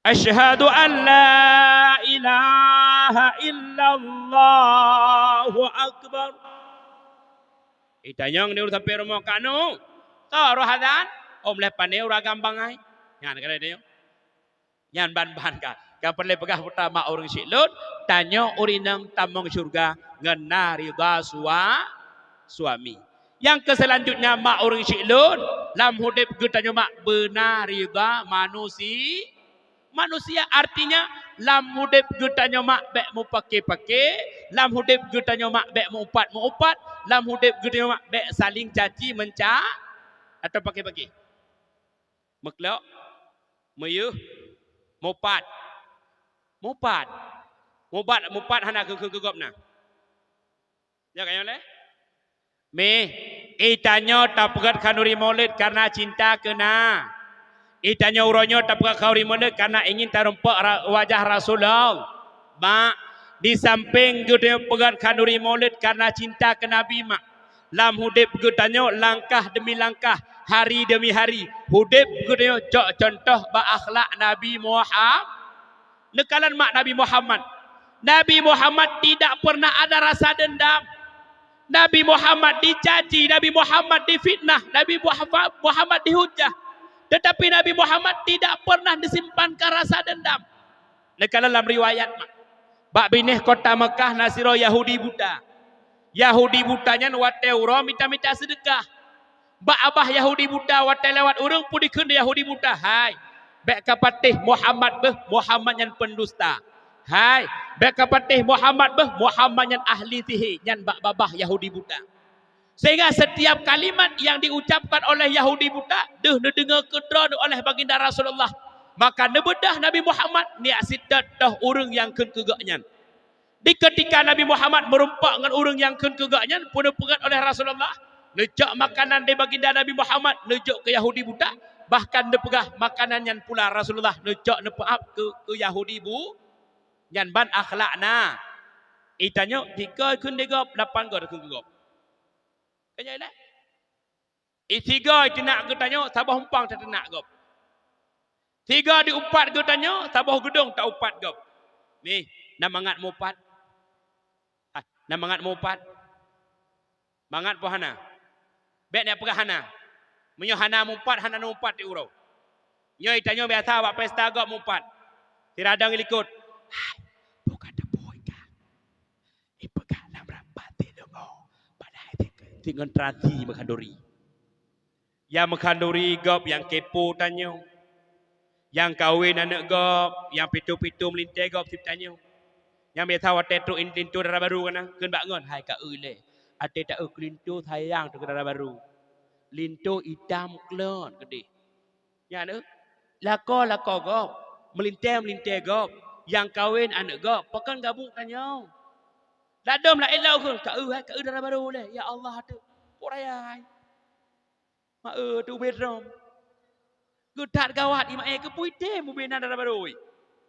"Asyhadu an la ilaha illallah, Allahu akbar." Eh, tanyong di ureueng sampéng rumoh, "Kak Nu, soe roh azan?" Oh, meulai pané ureueng agam bangai. Nyan kan tanyong. Nyan ban-ban ka. Nyang peureulèe peugah putra mak ureueng syiek lôn, tanyoe ureueng inong tamong syeuruga ngon na ridha sua-, suami. Nyang keuseulanjutnya mak ureueng syiek lôn, lam udép geutanyoe mak beuna ridha manusi-, manusia. Artinya, lam udép geutanyoe mak bèk mupake-pake, lam udép geutanyoe mak bèk meuupat-meuupat, lam udép geutanyoe mak bèk saléng caci menca-, atau pake-pake. Meuklok, meuyeuh, mupat. Mupat. Mubat, mupat hana keu-, keu-, keu gob na. Ya, ka nyoe lé? Meh, eh, tanyoe tapeugöt khanuri Maulid karena cinta keu na. Eh, tanyoe uroe nyoe tapeugöt khanuri Maulid karena ingin tarumpok ra-, wajah Rasulullah. Mak, di sampéng geutanyoe peugöt khanuri Maulid karena cinta keu Nabi, mak. Lam udép geutanyoe langkah demi langkah, hari demi hari, udép geutanyoe cok contoh bak akhlak Nabi Muham-, neukalon mak Nabi Muhammad. Nabi Muhammad tidak pernah ada rasa dendam. Nabi Muhammad dicaci, Nabi Muhammad difitnah, Nabi Muhammad, Muhammad dihujah. Tetapi Nabi Muhammad tidak pernah disimpankan rasa dendam. Neukalon lam riwayat, mak. Bak binéh kota Meukah na sidroe Yahudi buta. Yahudi buta nyan watèe uroe mita-mita seudeukah. Bak babah Yahudi buta watèe lewat ureueng peureulèe kheun Yahudi buta, "Hai, bèk kapatéh Muhammad beuh, Muhammad nyan peundusta. Hai, bèk kapatéh Muhammad beuh, Muhammad nyan ahli sihé." Nyan bak babah Yahudi buta. Sehingga setiap kalimat yang diucapkan oleh Yahudi buta deuh neudeungoe keudroe oleh Baginda Rasulullah, maka neubeudôh Nabi Muhammad niet seutôt toh ureueng nyang kheun keu gobnyan. Di keutika Nabi Muhammad meurumpok ngon ureueng nyang kheun keu gobnyan, peue neupeugah oleh Rasulullah? Neucok makanan di Baginda Nabi Muhammad neujok keu Yahudi buta, bahkan neupeugah makanan nyan pula Rasulullah neujok neupeuab keu, keu Yahudi bu-, nyan ban akhlak na. Eh, tanyoe tiga kheun di gob, lapan gob kheun keu gob. Kan nyan ilèe? Sigoe teunak geutanyoe, saboh umpang tateunak gob. Sigoe diupat geutanyoe, saboh geudong taupat gob. Mih, na mangat mupat? Ah, na mangat mupat? Mangat po hana? Bèk neupeugah hana. Meunyoe hana mupat, hana mupat di uroe. Nyoe tanyoe biasa bak pesta gob mupat. Sira dong likot. Hai, bukan teupeue ka. Ipeugah lam rapat di leumô. Padahai si, si ngon transi meukhaduri. Nyang meukhaduri gob nyang kepo tanyoe. Nyang kawen aneuk gob, nyang pito-pito meulintèe gob sip tanyoe. Nyang biasa watèe trok in-, linto dara barô kana, kheun bak ngon, hai ka eu lé. Até ta eu keu linto sayang teuh keu dara barô. Linto itam klot keudéh. Nyan eu, lakoe-lakoe gob, meulintèe-meulintèe gob, nyang kawen aneuk gob, pakon gabuk tanyoe. Ladôm laén lom kheun, ka eu hai, ka eu dara barô lé. Ya Allah, até. Pok raya hai. Ma eu teuh ubé droe. Geuthat gawat ié ma é, keupeue item ubé na dara barô.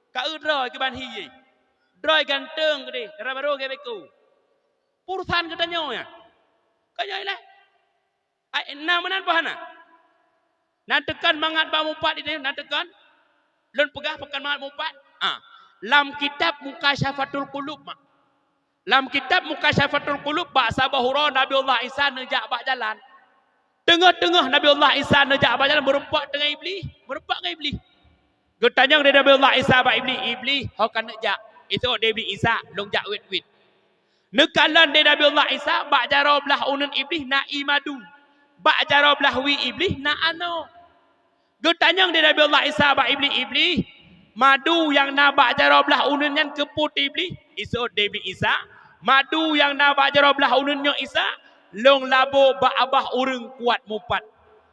Ka eu droe keuban hi. Droe ganteng keudéh, dara barô gét beko. Urusan geutanyoe nyan. Ka nyoe lé. Ai, na meunan bah na. Na teukan mangat bak mupat item, na teukan. Lôn peugah pakon mangat mupat. Ah, lam kitab Mukasyafatul Qulub mak. Lam kitab Mukasyafatul Qulub, bak saboh uroe Nabiullah Isa neujak bak jalan. Teungoh-teungoh Nabiullah Isa neujak bak jalan, meurumpok teungoh Iblih, meurumpok ngon Iblih. Geutanyong lé Nabiullah Isa bak Iblih, "Iblih, ho ka neuk jak?" Iseuôt lé Iblih, "Isa, lôn jak wét-wét." Neukalon lé Nabiullah Isa, bak jaroe blah uneuen Iblih na ié madu, bak jaroe blah wie Iblih na anoe. Geutanyong lé Nabiullah Isa bak Iblih, "Iblih, madu nyang na bak jaroe blah uneuen nyan keupeue teuh Iblih?" Iseuôt lé Iblih, "Isa, madu nyang na bak jaroe blah uneuen nyoe Isa, lôn labo bak babah ureuëng kuat mupat.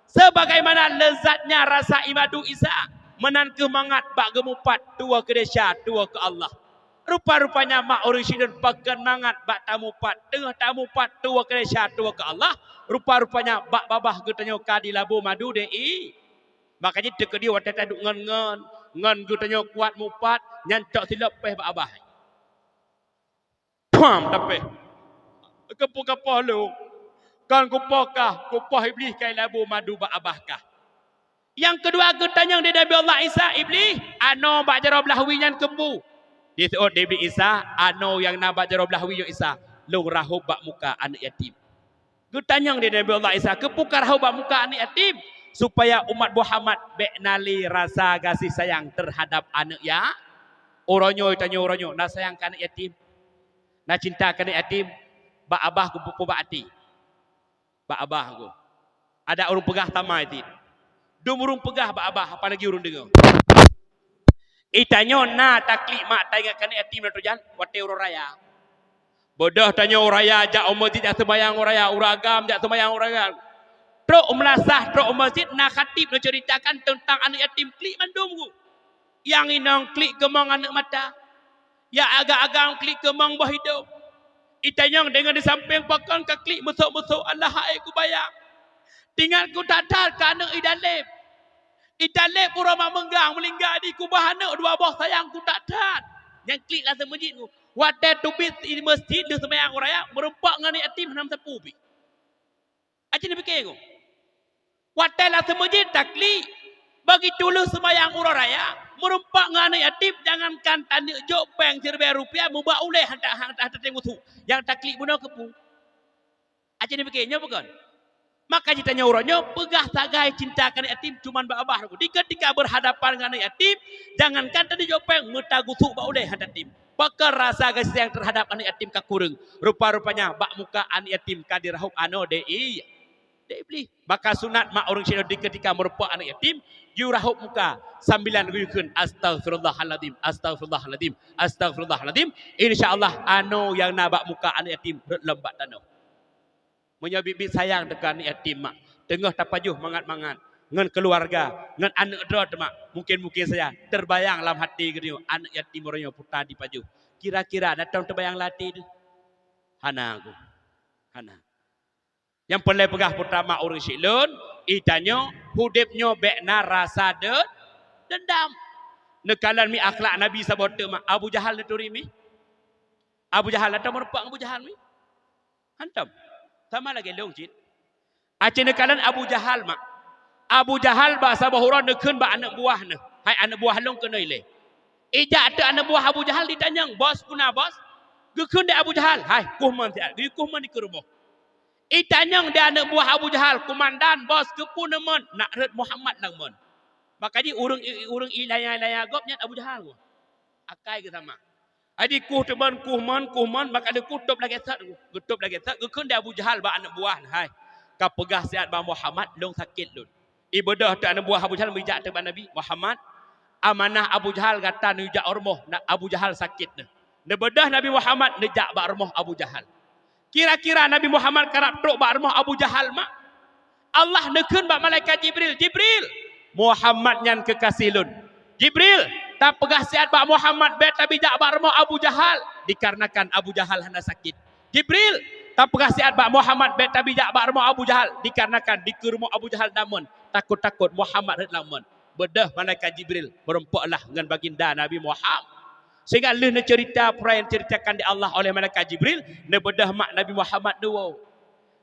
Sebagaimana leuzatnya rasa ié madu Isa, meunan kheueh mangat bak geumupat tuwoe keu desya, tuwoe keu Allah." Rupa-rupanya mak ureuëng syiek lôn pakon mangat bak tamupat, teungoh tamupat tuwoe keu desya, tuwoe keu Allah. Rupa-rupanya bak babah geutanyoe ka jilabo madu deh i. Maka jih teukeudi watée taduek ngon-ngon, ngon geutanyoe kuat mupat, nyan cok silop péh bak babah. Pam tapéh. Keupeue kapoh lôn? Kon kupoh kah, kupoh Iblih ka ilabo madu bak babah kah. Nyang keudua geutanyong di Nabi Allah Isa, "Iblih, anoe bak jaroe blah wie nyan keupeue?" Diseuôt di Iblih, "Isa, anoe nyang na bak jaroe blah wie nyoe Isa, lôn rahôb bak muka aneuëk yatim." Geutanyong di Nabi Allah Isa, "Keupeue karahôb bak muka aneuëk yatim?" Supaya umat Muhammad bék na lé rasa gaséh sayang teuhadab aneuëk ya-, uroe nyoe tanyoe uroe nyoe na sayang keu aneuëk yatim, na cinta keu aneuëk yatim, bak babah keupeue bak até. Bak babah ku. Ada ureuëng peugah tamai cit. Dum ureuëng peugah bak babah, apalagi ureuëng deungoe. Itanyoe na taklik mak taingat keu aneuëk yatim na tujan, watée uroe raya. Bodoh tanyoe uroe raya jak u masjid jak seumayang uroe raya, ureuëng agam jak seumayang uroe raya. Trok u meulasah, trok u masjid na khatib neuceuritakan teuntang aneuëk yatim, klik mandum ku. Nyang inong klik keumong aneuëk mata. Nyang agam-agam klik keumong boh idong. Itanyong deungon di sampéng pakon ka klik meusok-meusok Allah hai kubayang. Tingat ku that-that keu aneuëk idaleb. Idaleb uroe mak meunggang meulingga di kubah aneuëk dua boh sayang ku that-that. Nyang klik lam seumeujid ku. Watée teubiet di masjid lheueh seumayang uroe raya, meurumpok ngon aneuëk yatim hana meusapeue pih. Aci neupiké ku. Watée lam seumeujid taklik, begitu lheueh seumayang uroe raya, meurumpok ngon aneuëk yatim, jangankan taneuk jok péng siribée rupiah, meubak ulée hana, hana, hana tatem gusuk. Nyang taklik bunoe keupeue? Aci neupiké, nyoe peue kon? Maka jitanyoe uroe nyoe peugah sagai cinta keu aneuëk yatim cuman bak babah. Di keutika berhadapan ngon aneuëk yatim, jangankan taneuk jok péng, meutagusuk bak ulée hana tatem. Pakon rasa gaséh sayang teuhadab aneuëk yatim ka kureueng. Rupa-rupanya bak muka aneuëk yatim ka jirahôb anoe deh i-, deh Iblih. Maka sunat mak ureuëng syiek di keutika meurumpok aneuëk yatim, yue rahôb muka sambilan geuyue kheun, "Astaghfirullahaladzim, astaghfirullahaladzim, astaghfirullahaladzim." Insya Allah anoe nyang na bak muka aneuëk yatim rhot lom bak tanoh. Meunyoe biet-biet sayang teuka aneuëk yatim mak, teungoh tapajoh mangat-mangat ngon keuluwarga, ngon aneuëk droe teuh mak, mungken-mungken saja teubayang lam até geutanyoe aneuëk yatim uroe nyoe peue ta jipajoh. Kira-kira na tom teubayang lam até teuh? Hana ku. Hana. Nyang peureulée peugah peue ta mak ureuëng syiek lôn, itanyoe udeb nyoe bék na rasa de-, deundam. Neukalon mi akhlak Nabi saboh teuk mak, Abu Jahal neuturi mi? Abu Jahal, na tom meurumpok ngon Abu Jahal mi? Hantom. Sama lagée lôn cit. Aci neukalon Abu Jahal mak. Abu Jahal bak saboh uroe neukheun bak aneuk buah neuh, "Hai aneuk buah lôn keunoe ilée." Ijak teuk aneuk buah Abu Jahal jitanyong, "Bos, peue na bos?" Geukheun lé Abu Jahal, "Hai, kueh mon siat." Geuyue kueh mon dikeue rumoh. Itanyong lé aneuk buah Abu Jahal, "Kumandan, bos, keupeue na mon?" "Nak rhot Muhammad lam mon." Maka jih ureuëng, ureuëng ilaya-laya gob nyan Abu Jahal. Akai geuh sama. Jadi kueh teumon, kueh mon, kueh mon, maka lheueh kueh tôb lagée sot. Geutôb lagée sot, geukheun lé Abu Jahal bak aneuk buah, "Hai, kapeugah siat bak Muhammad, lôn sakét lôn." Ibeudôh teuk aneuk buah Abu Jahal meujak teuk bak Nabi, "Muhammad, amanah Abu Jahal gata neujak u rumoh, na Abu Jahal sakét neuh." Neubeudôh Nabi Muhammad neujak bak rumoh Abu Jahal. Kira-kira Nabi Muhammad karab trok bak rumoh Abu Jahal mak? Allah neukheun bak malaikat Jibril, "Jibril, Muhammad nyan keukasih lôn. Jibril, tapeugah siat bak Muhammad bék tabijak bak rumoh Abu Jahal, dikarenakan Abu Jahal hana sakét. Jibril, tapeugah siat bak Muhammad bék tabijak bak rumoh Abu Jahal, dikarenakan dikeue rumoh Abu Jahal na mon, takot-takot Muhammad rhot lam mon." Beudôh malaikat Jibril, meurumpok lah ngon baginda Nabi Muhammad. Sehingga lheueh neuceurita peue nyang diceuritakan lé Allah oleh malaikat Jibril, neubeudôh mak Nabi Muhammad neuwoe.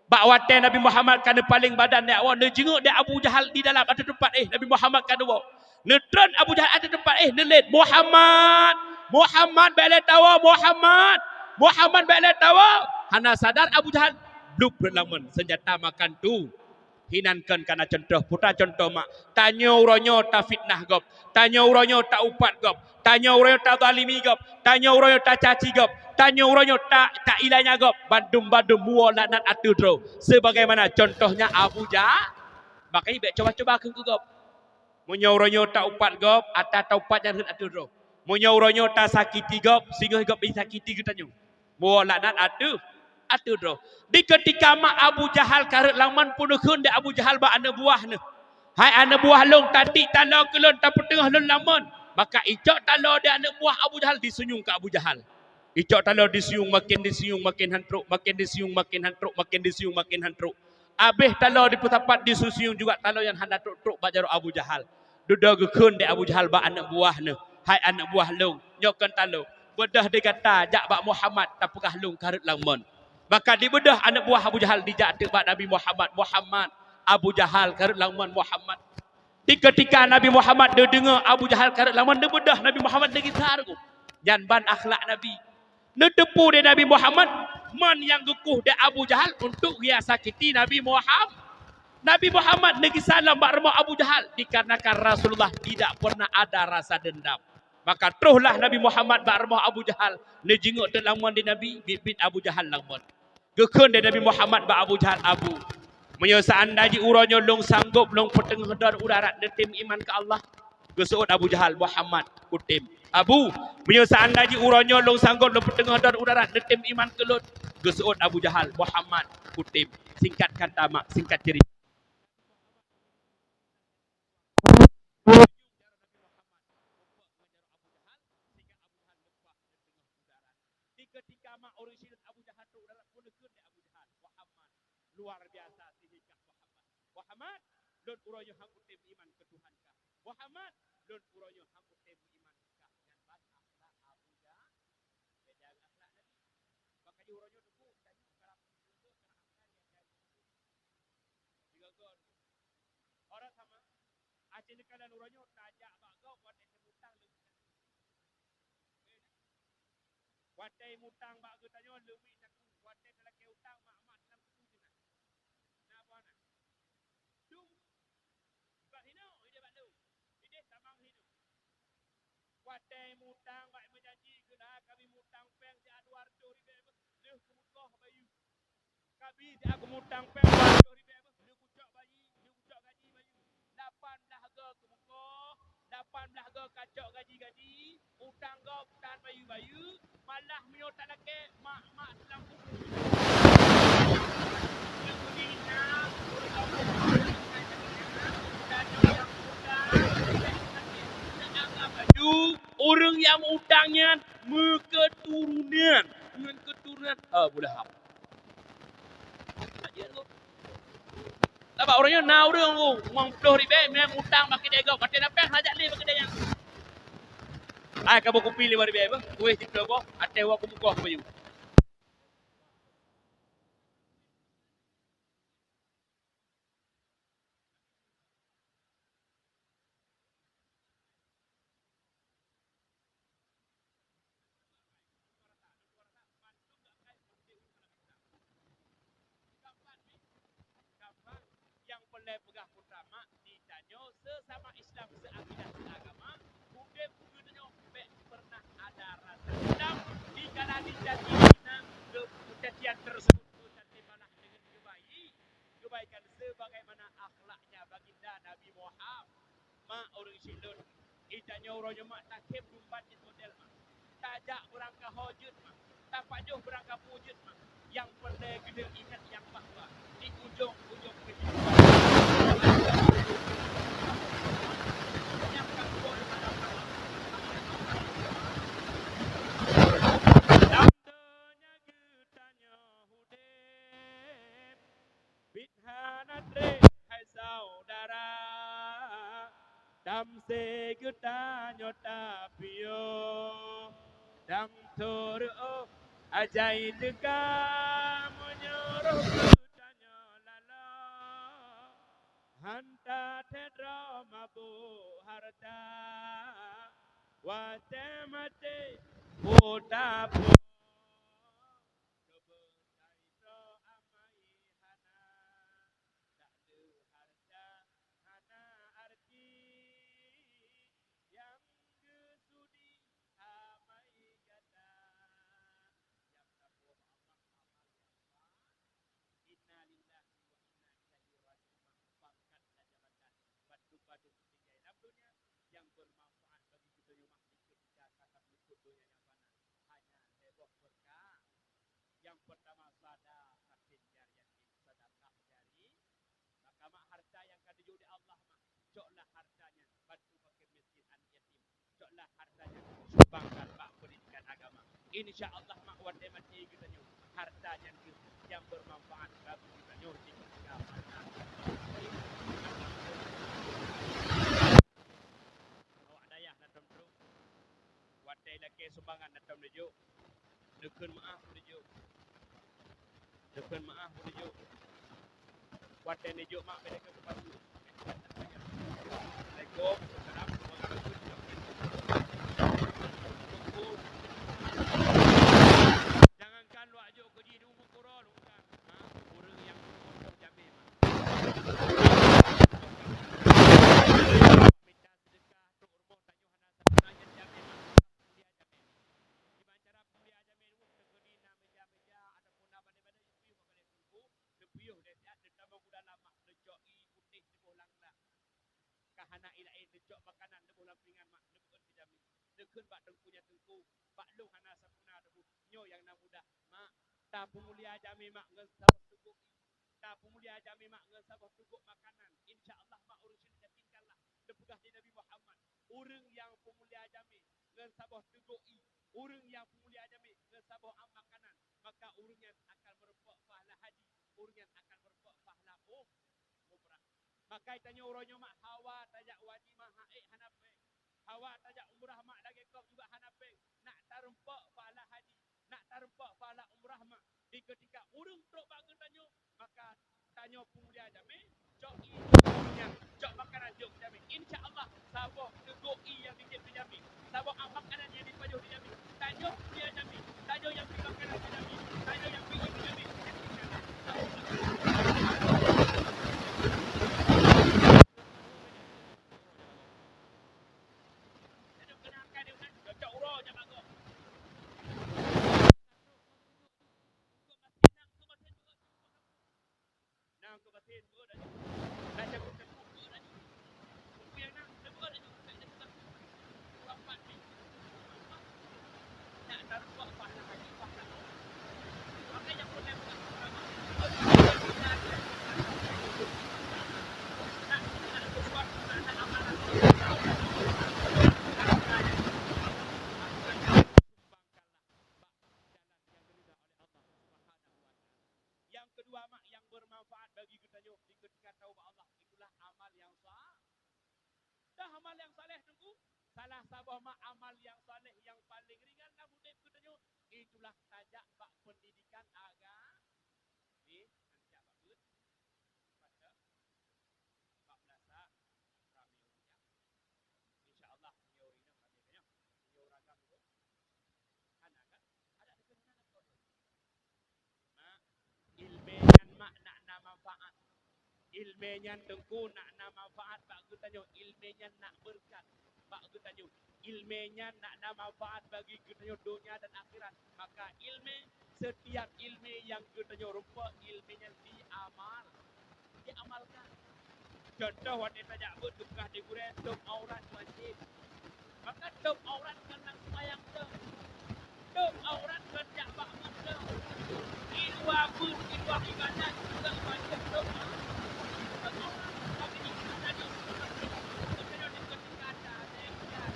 Bak watée Nabi Muhammad ka neupaleng badan nyan, awak neujingeuk lé Abu Jahal di dalam ateueh teumpat, "Eh, Nabi Muhammad ka neuwoe." Neutron Abu Jahal ateueh teumpat, "Eh, neulét, Muhammad! Muhammad, bék lé tawoe, Muhammad! Muhammad, bék lé tawoe!" Hana sadar Abu Jahal, blub rhot lam mon, seunjata makan tu. Hinan kon kana cuntoh, puta cuntoh mak. Tanyoe uroe nyoe tafitnah gob, tanyoe uroe nyoe taupat gob, tanyoe uroe nyoe tazalimi gob, tanyoe uroe nyoe tacaci gob, tanyoe uroe nyoe ta, tailanya gob, bandum-bandum muwoe laknat ateueh droe. Sebagaimana contohnya Abu Jahal. Makanya bék cuba-cuba keu gob. Meunyoe uroe nyoe taupat gob, ata taupat nyang rhot ateueh droe. Meunyoe uroe nyoe tasakiti gob, singoh gob disakiti geutanyoe. Muwoe laknat ateueh, ateueh droe. Di keutika mak Abu Jahal ka rhot lam mon, peuneukheun lé Abu Jahal bak aneuk buah neuh, "Hai aneuk buah lôn, tatiek taloe keu lôn tapeuteungoh lôn lam mon." Maka icok taloe di aneuk buah Abu Jahal, disunyueng keu Abu Jahal. Icok taloe disunyueng, maken disunyueng maken han trok, maken disunyueng maken han trok, maken disunyueng maken han trok. Abéh taloe dipeusapat disunyueng juga taloe nyang hana trok-trok bak jaroe Abu Jahal. Dudoe geukheun lé Abu Jahal bak aneuk buah neuh, "Hai aneuk buah lôn, nyoe kon taloe. Beudôh di gata jak bak Muhammad tapeugah lôn ka rhot lam mon." Maka dibeudôh aneuk buah Abu Jahal dijak teuk bak Nabi Muhammad, "Muhammad, Abu Jahal ka rhot lam mon, Muhammad." Di keutika Nabi Muhammad neudeungoe Abu Jahal ka rhot lam mon, neubeudôh Nabi Muhammad neugisa rugoe. Nyan ban akhlak Nabi. Neuteupeue lé Nabi Muhammad mon nyang geukueh lé Abu Jahal untuk geuyasakiti Nabi Muhammad. Nabi Muhammad neugisa lom bak rumoh Abu Jahal dikarenakan Rasulullah tidak pernah ada rasa dendam. Maka trohlah Nabi Muhammad bak rumoh Abu Jahal, neujingeuk teuk lam mon di Nabi, biet-biet Abu Jahal lam mon. Geukheun lé Nabi Muhammad bak Abu Jahal, "Abu, meunyoe seandai jih uroe nyoe lôn sanggob lôn peuteungoh droe u darat neutem iman keu Allah?" Geuseuôt Abu Jahal, "Muhammad, kutem." "Abu, meunyoe seandai jih uroe nyoe lôn sanggob lôn peuteungoh droe u darat neutem iman keu lôn?" Geuseuôt Abu Jahal, "Muhammad, kutem." Singkat kata mak, singkat ceurita. Di keutika mak ureuëng sidroe Abu Jahal trok u darat, peuneukheun lé Abu Jahal, "Muhammad, luar biasa sihir kah Muhammad. Muhammad, lôn uroe nyoe han kutem iman keu Tuhan kah. Muhammad, lôn uroe nyoe han kutem iman keu kah." Nyan ban akhlak Abu Jahal. Beda ngon akhlak Nabi. Maka di uroe nyoe teupeu, tanyoe karab, karab akhlak nyang jai. Sigoe-goe. Orang sama, aci neukalon uroe nyoe tajak bak gob watée teumutang leubeh takue. Watée mutang bak geutanyoe leubeh takue. Watée talakée utang mak-mak dalam kubu sinan. Na apa na? Dum. Ibat hino, ideh bak lôn. Ideh tamang hino. Watée mutang bak meujanji keu na kami mutang péng siat dua reutôh ribée beuh, lheueh keumeukoh bayeue. Kabi siat keumutang péng dua reutôh ribée beuh, lheueh kucok bayi, lheueh kucok gaji bayeue. Lapan blaih goe keumeukoh, lapan blaih goe kacok gaji-gaji, utang gob tan bayeue-bayeue, malah meunyoe talakée mak-mak silam kubu. Ureuëng nyang meu-utang nyan meukeuturonan ngon keuturonan Abu Lahab. Sabab ureuëng nyoe na ureuëng, oh, uang ploh ribée, meuutang bak keude gob, watée na péng hana jak lé bak keude nyan. Ai ka boh kupi lima ribée beuh, kueh siplôh boh, até wa kumukoh bayu. Lé peugah putra mak, di tanyoe sesama Islam, seakidah, seagama, udeb geutanyoe bèk pernah ada rasa dendam. Dikala dicaci na, keucacian tersebut geutanyoe balah dengan kebaikan, kebaikan sebagaimana akhlaknya baginda Nabi Muhammad. Mak, ureueng syiek lôn, geutanyoe uroe nyoe mak takhém dumpat jeuet model mak. Tajak beurangkaho jeuet mak. Tapajoh beurangkapeue jeuet mak. Nyang peureulèe geutanyoe ingat nyang bahwa di ujong-ujong kehidupan, nyang ka tuwoe pada lam donya geutanyoe udeb. Biet hana trép hai saudara, tamsé geutanyoe tapiôh. Dang teureuk ajai teuka meunyoe roh geutanyoe lalok. Hana that droe mabök hareuta, watèe maté buta po. Keubeusai droe amai hana, takleuh hareuta hana arti, nyang geusudi amai gata. Nyang saboh amal-amal nyang sah. Inna lillahi wa inna ilaihi raji'un. Pangkat dan jabatan, bandum-bandum tinggai lam donya nyang bermanfaat bagi geutanyoe mak di ketika ka tapeuleukoh donya nyang fana. Hanya saboh peurkara. Nyang peurtama, sadaqatin jariyatin, sedekah jari. Maka mak, harta nyang ka neujok lé Allah mak, coklah harta nyan bantu fakir miskin, aneuk yatim. Coklah harta nyan sumbangkan bak pendidikan agama. Insya Allah mak, watèe maté geutanyoe, harta nyan kheueh nyang bermanfaat bagi geutanyoe di ketika masa. Awak dayah na tom trok. Watèe lakèe sumbangan na tom neujok. Neukheun meu'ah neujok. Neukheun meu'ah neujok. Watèe neujok mak bèk neukheun palsu. Assalamualaikum, salam. Jangankan luwat jok keu jih di umu kuro lungkang. Ha, ureueng nyang peurumoh jamé mak. Mita seudeukah trok rumoh tanyoe hana sapeue nyang jamé mak. Peumulia jamé. Kiban cara peumulia jamé, teukeudi na meja-meja ataupun na badai-badai, piôh bak lé teungku, neupiôh lé siat, neutamong u dalam mak, neucok ié putéh neuboh lam glas. Ka hana ié laén, neucok makanan neuboh lam pingan mak, neubeuet keu jamé. Neukheun bak teungku nyan, "Teungku, bak lôn hana sapeue na teungku." Nyoe nyang na mudah mak, tapeumulia jamé mak ngon saboh teugok ié. Tapeumulia jamé mak ngon saboh teugok makanan. Insya Allah mak, ureueng syiek yakinkanlah, neupeugah lé Nabi Muhammad, ureueng nyang peumulia jamé ngon saboh teugok ié, ureueng nyang peumulia jamé ngon saboh am makanan, maka ureueng nyan akan meurumpok pahala haji, ureueng nyan akan meurumpok pahala um-, umrah. Maka tanyoe uroe nyoe mak, hawa tajak haji mak, ha ék hana péng. Hawa tajak umrah mak, lagèe kop juga hana péng. Nak tarumpok pahala haji, nak tarumpok pahala umrah mak. Di keutika ureueng trok bak geutanyoe, maka tanyoe peumulia jamé, cok ié jok jamé, cok makanan jok jamé. Insya Allah, saboh teugok ié nyang titip di jamé, saboh am makanan nyang jipajoh di jamé, tanyoe peumulia jamé, tanyoe nyang bri makanan di jamé, tanyoe nyang bri ié di jamé. Nyang keudua mak, nyang bermanfaat bagi geutanyoe di keutika taubah Allah, itulah amal nyang sa-, dah amal nyang saleh teungku. Salah saboh mak amal nyang saleh nyang paleng ringan lam udeb geutanyoe, itulah tajak bak pendidikan agama. Pi, nanti jak bak beuet, pat ka, bak meulasak, ramé ureueng jak. Insya Allah, meunyoe ureueng inong ramé geutanyoe. Meunyoe ureueng agam, hana kan? Adak deukeue hana lakoe. Mak, ileumèe nyan mak nak na manfaat. Ileumèe nyan teungku nak na manfaat bak geutanyoe, ileumèe nyan nak beureukat bak geutanyoe, ileumèe nyan nak na manfaat bagi geutanyoe donya dan akhirat. Maka ileumèe, setiap ileumèe nyang geutanyoe rumpok, ileumèe nyan diamal, diamalkan. Contoh, watèe tajak beuet geupeugah di gurèe, tôb aurat wajéb. Maka tôb aurat kon lam seumayang tôb. Tôb aurat kon jak bak beuet tôb. Di luwa beuet, di luwa ibadat, juga wajéb tôb aurat. Tôb aurat, tapi di sini tadi, tadi di ketika ada, ada yang jalan.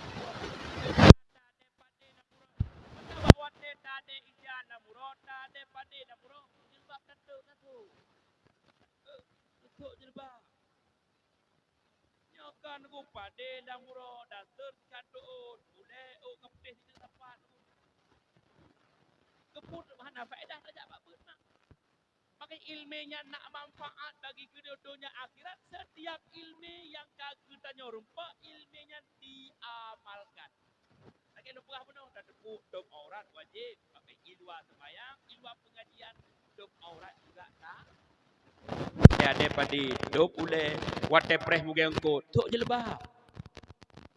Tadè padè lam uroe. Maka bak watèe tadè ija lam uroe, tadè padè lam uroe, jilbab tatôk, tatôk. Eh, tatôk jilbab. Nyoe kan ku padè lam uroe, daster sikat teuôt, ulèe ôk ka putéh sikat sapat. Keupeue hana faedah tajak bak beuet mak. Maka ileumèe nyan na manfaat bagi geutanyoe donya akhirat. Setiap ileumèe nyang ka geutanyoe rumpok, ileumèe nyan diamalkan. Lagèe lôn peugah bunoe, tateupeue tôb aurat wajéb, maka i luwa seumayang, i luwa peungajian, tôb aurat juga ta. Watèe adèe padè, tôb ulèe, watèe preh mugèe eungkôt, tôb jilbab.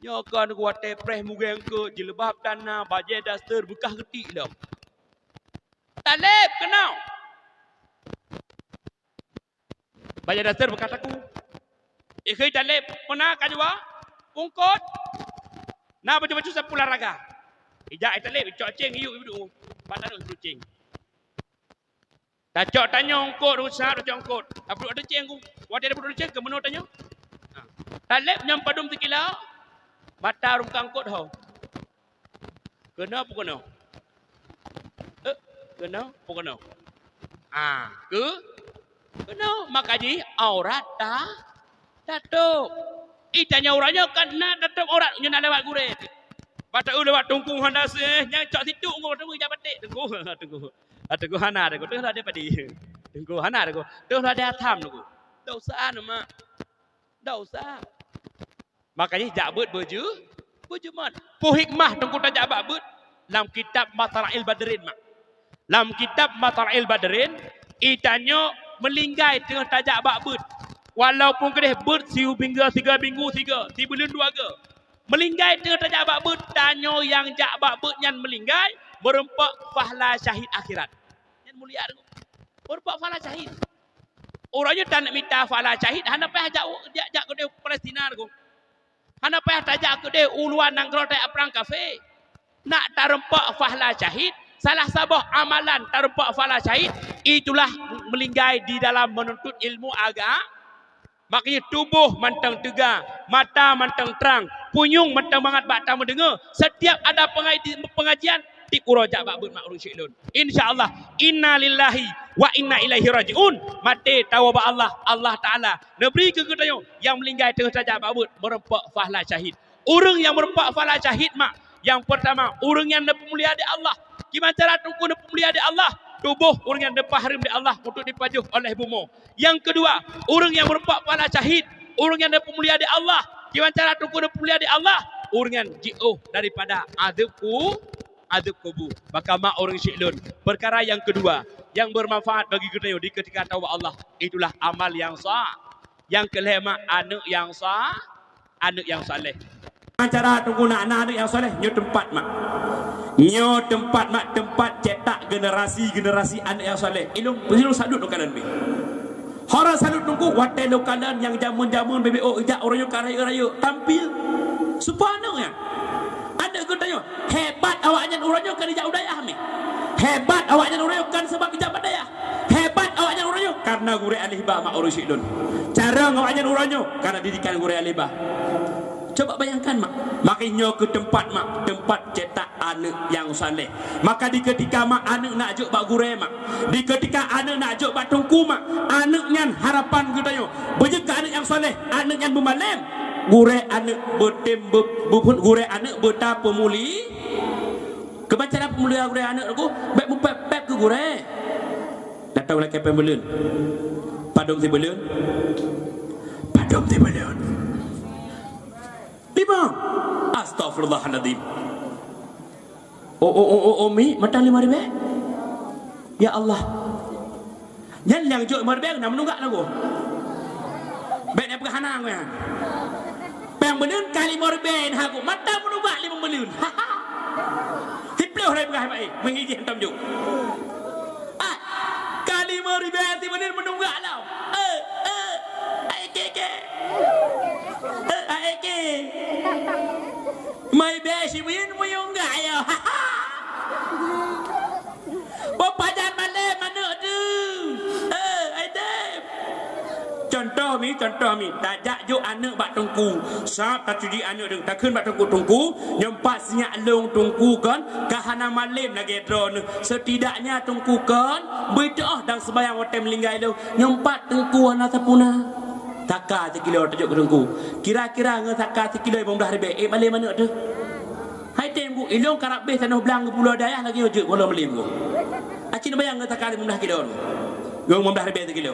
Nyoe kon watèe preh mugèe eungkôt, jilbab tan na, bajèe daster beukah geutik lom. Taleb keunoe. Bajèe daster beukah takue. Ikheun taleb, peuna ka jua, eungkôt. Na baju-baju sapu olahraga. Ijak italeb, icok céng, iyup, iyup, iyup. Bak tanoh siplôh céng. Tacok tanyoe eungkôt, rusak tacok eungkôt. Tapeuduek ateueh céng ku. Watèe tapeuduek ateueh céng, keumeunyoe tanyoe. Ha. Taleb nyang padum sikilo, mata rhueng ka eungkôt ho. Keunoe peu keunoe? Eh, keunoe peu keunoe? Ah, keu-, keunoe, maka jih aurat ta-, tatôb. Ih, tanyoe uroe nyoe kan na tatôb aurat, nyoe na lewat gurèe. Bak ta-eu lewat teungku hana seh, nyang cok situk ngon teungku ijak baték. Teungku, teungku. Ah, teungku hana, teungku. Teuh lah dia padi. Teungku hana, teungku. Teuh lah dia atam, teungku. Tak usah, nama. Tak usah. Makajih jak beuet beujeu-, beujeumat. Peue hikmah teungku tajak bak beuet? Lam kitab Matala'il Badrin, mak. Lam kitab Matala'il Badrin, i tanyoe meulinggai teungoh tajak bak beuet. Walaupun keudeh beuet siubeue minggu, siga minggu, siga, sibuleuen dua ga. Meulinggai teungoh tajak bak beuet, tanyoe nyang jak bak beuet nyan meulinggai, meurumpok pahla syahid akhirat. Nyan mulia teungku. Meurumpok pahla syahid. Uroe nyoe taneuk mita pahla syahid, hana payah jak, jak, jak keudeh Palestina teungku. Hana payah tajak keudeh u luwa nanggroe tajak prang kafé. Nak tarumpok pahla syahid, salah saboh amalan tarumpok pahla syahid, itulah meulinggai di dalam menuntut ilmu aga-, makajih tuboh mantong teuga, mata mantong trang, punyueng mantong mangat bak tameudeungoe. Setiap ada pengaji-, pengajian, tiep uroe jak bak beuet mak ureueng syik lôn. Insya Allah, inna lillahi wa inna ilaihi raji'un. Maté tawoe bak Allah, Allah Taala neubri keu geutanyoe nyang meulinggai teungoh tajak bak beuet meurumpok pahla syahid. Ureueng nyang meurumpok pahla syahid mak, nyang peurtama, ureueng nyang neupeumulia di Allah. Kiban cara teungku neupeumulia di Allah? Tuboh ureueng nyang neupeuhareuem di Allah untuk dipajoh oleh bumoe. Nyang keudua, ureueng nyang meurumpok pahla syahid, ureueng nyang neupeumulia di Allah. Kiban cara teungku neupeumulia di Allah? Ureueng nyang jiôh daripada azeueb ku-, azeueb kubu. Maka mak ureueng syik lôn, peukara nyang keudua nyang beumanfaat bagi geutanyoe di keutika tawoe bak Allah, itulah amal nyang sa-, nyang keu lhèe mak aneuk nyang sa-, aneuk nyang saleh. Cara teungku nak na aneuk nyang saleh, nyoe teumpat mak. Nyoe teumpat mak, teumpat cetak generasi-generasi aneuk nyang saleh. Ilôn, ilôn salut lôn kalon beh. Hana salut teungku, watèe lôn kalon nyang jameun-jameun B B O ijak uroe nyoe ka rayeuk-rayeuk, tampil. Soe po aneuk nyan? Aneuk geutanyoe, hebat awaknyan uroe nyoe ka dijak u dayah meh. Hebat awaknyan uroe nyoe kan sabab ijak bak dayah. Hebat awaknyan uroe nyoe karena gurèe alèh ba mak ureueng syik lôn. Carông awaknyan uroe nyoe karena didikan gurèe alèh ba. Coba bayangkan mak, makajih nyoe keu teumpat mak, teumpat cetak aneuk nyang saleh. Maka di keutika mak aneuk nak jok bak gurèe mak, di keutika aneuk nak jok bak teungku mak, aneuk nyan harapan geutanyoe. Beujeuet keu aneuk nyang saleh, aneuk nyan beumalém. Gurèe aneuk beutem beu-, beu-, gurèe aneuk beuta peumuli-, Keuban cara peumulia gurèe aneuk teungku, bèk mupèp-pèp keu gurèe. Datang lakèe pèng buleuen. Padum sibuleuen. Padum sibuleuen. Lima. Astagfirullahaladzim. Oh, oh, oh, oh, oh, mi, mantong lima ribèe? Ya Allah. Nyan nyang jok lima ribèe, na meununggak lagoe. Bèk na peugah hana nyan. Péng beuleuen ka limong ribèe na haku. Mata meununggak limong beuleuen. Siplôh ribèe peugah bak, eh, meuhijih hantom jok. Ah, ka limong ribèe sibeuleuen meununggak lom. Eh, eh, ai keke. Eh, ai ke. Mai bèe sibeuleuen meununggak ya. Peupajan malém aneuk teuh. Eh, aidem. Contoh mi, contoh mi. Tajak jok aneuk bak teungku. Sab tatuji aneuk teuh. Takheun bak teungku, "Teungku, nyoe pat sinyak lôn teungku kon, ka hana malém lagèe droeneuh. Setidaknya teungku kon, beuiteuoh dan seumayang watèe meuninggai lôn. Nyoe pat teungku hana sapuna." Saka sikilo tajok keu teungku. Kira-kira ngon saka sikilo limong blah ribèe, eh, malém aneuk teuh. Hai tem ku, ilôn karab beh tanoh blang geupulo dayah lagèe nyoe jeuet, walao malém ku. Aci neubayang ngon saka limong blah kilo. Ngon limong blah ribèe sikilo.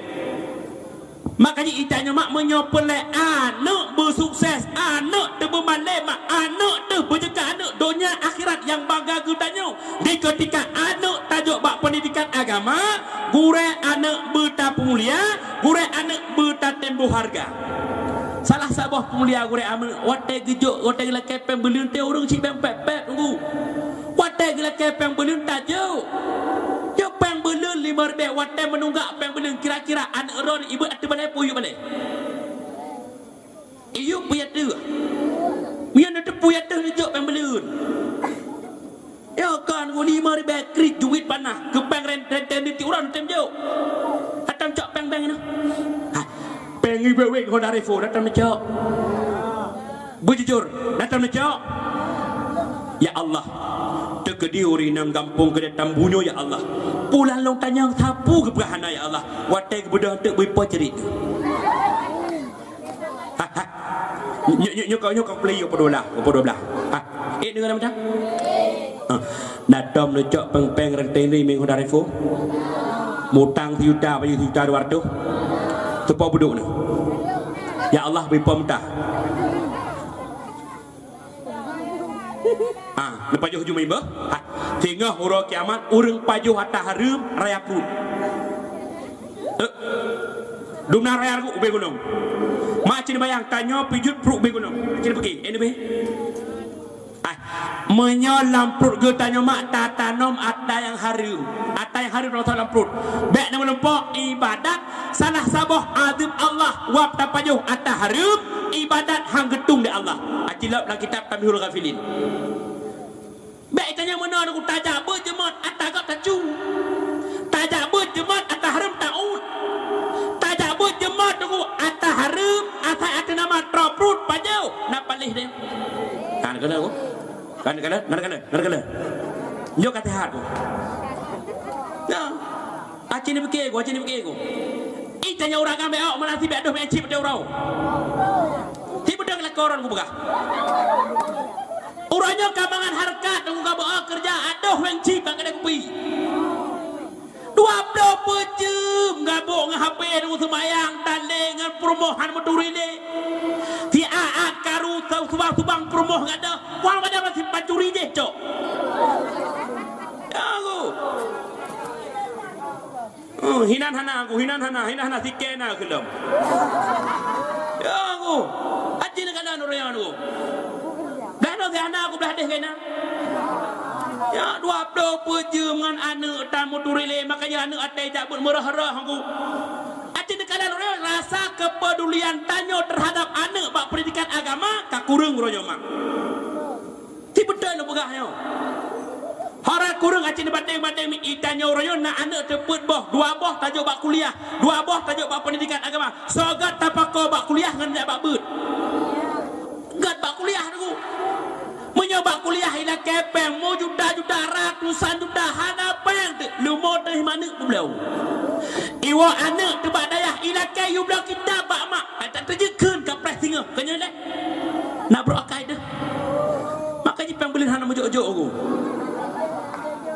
Makajih itanyoe mak meunyoe peureulèe aneuk beusukses, aneuk teuh beumalém, aneuk teuh beujeuka aneuk donya akhirat nyang bangga geutanyoe. Di keutika aneuk tajok bak peundidikan agama, gurèe aneuk beutapeumulia, gurèe aneuk beutatem boh hareuga. Salah saboh peumulia gurèe aneuk, watèe geujok, watèe geulakèe péng beuleuen teuh ureueng cit péng pèt-pèt teungku. Watèe geulakèe péng beuleuen tajok. Jok péng beuleuen limong ribèe, watèe meununggak péng beuleuen, kira-kira aneuk droeneuh ibeuet ateueh balèe peue yue balèe? Iyup peue ateueh. Meunyoe neuteupeue ateueh neujok péng beuleuen. Ya kan, limong ribèe krit juet panah, keu péng ren-, renteng di tiep uroe neutem jok. Atam cok péng bank nyoe. Ha, péng iwék-wék Honda Revo, atam neucok. Beujujur, atam neucok. Ya Allah, teukeudi ureueng inong gampông keudéh Tambu nyoe, ya Allah. Pulan lôn tanyong sapeue geupeugah hana, ya Allah. Watèe geubeudôh teuk beuipo cerit. Ha, ha. Nyoe, nyoe, nyoe kau, nyoe kau play, nyoe peuet dua blah, nyoe peuet dua blah. Ha. Eh, deungon nama dah? Ha. Nah, tom neucok péng-péng renteng ni minggu dari fu. Mutang sejuta, bagi sejuta dua ratus. Teupok buduk ni. Ya Allah, beri pom tah. Ah, neupajoh jumai beuh. Ha. Singoh uroe kiamat, ureueng pajoh ata hareuem raya pruet. Eh, dumna raya lagu ubé gunong. Mak cit bayang tanyoe pijeuet pruet ubé gunong. Cit peuki, eh, neubi. Ah, meunyoe lam pruet geutanyoe mak tatanom ata nyang hareuem. Ata nyang hareuem lam pruet. Bèk na meulumpoe ibadat salah saboh azeub Allah wab tapajoh ata hareuem ibadat hang geutung di Allah. Acilop lam kitab Tanbihul Ghafilin. Bèk tanyoe meunoe Teungku, tajak beuet jeumot ata gob tacu. Tajak beuet jeumot ata hareuem taôt. Tajak beuet jeumot Teungku ata hareuem, asai ateueh nama troh pruet pajoh. Na paléh deh. Kan keunoe Teungku. Kan keunoe, kan keunoe, kan keunoe. Nyoe ka teuhat Teungku. Nah. Aci neupiké Teungku, aci neupiké Teungku. Ih, tanyoe ureueng agam bèk awak meunasib bèk deuh meucit bak uroe. Tieb beudôh lakoe droen kupeugah. Uroe nyoe ka mangat hareukat Teungku ka beuo keureuja adoh wéng cit bak keudè kupi. Dua ploh peuet jeuem gabok ngon H P Teungku seumayang, talé ngon peurumoh han meuturi lé. Si aat karu subang-subang peurumoh gata, wang pada masih pancuri jih cok. Ya Teungku. Oh, hinan hana Teungku, hinan hana, hinan hana sikena keulom. Ya Teungku, aci neukalon ureueng nyan Teungku. Blah noe si hana Teungku blah deh kena. Ya, dua ploh peuet jeuem ngon aneuk tameuturi lé, makanya aneuk até jak buet meurah-rah Teungku. Aci neukalon ureueng nyan rasa keupedulian tanyoe teuhadap aneuk bak peundidikan agama ka kureueng uroe nyoe mak. Ti beutôi lôn peugah nyoe. Hara kureueng aci neubandeng-bandeng mi, i tanyoe uroe nyoe na aneuk teupeuet boh, dua boh tajok bak kuliah, dua boh tajok bak peundidikan agama. Soe gèt tapakoe bak kuliah ngon jak bak beuet. Gèt bak kuliah Teungku. Meunyoe bak kuliah ilakèe pèng, mo juta-juta, ratusan juta, hana pèng teuk, leumo teuh maneuk peubloe. Iwoe aneuk teuh bak dayah ilakèe yue bloe kitab bak mak, ai tak teujeuet kheun ka preh singoh, keu nyoe lé. Na brok akai deuh. Maka jipang buleuen hana meujok-jok Teungku.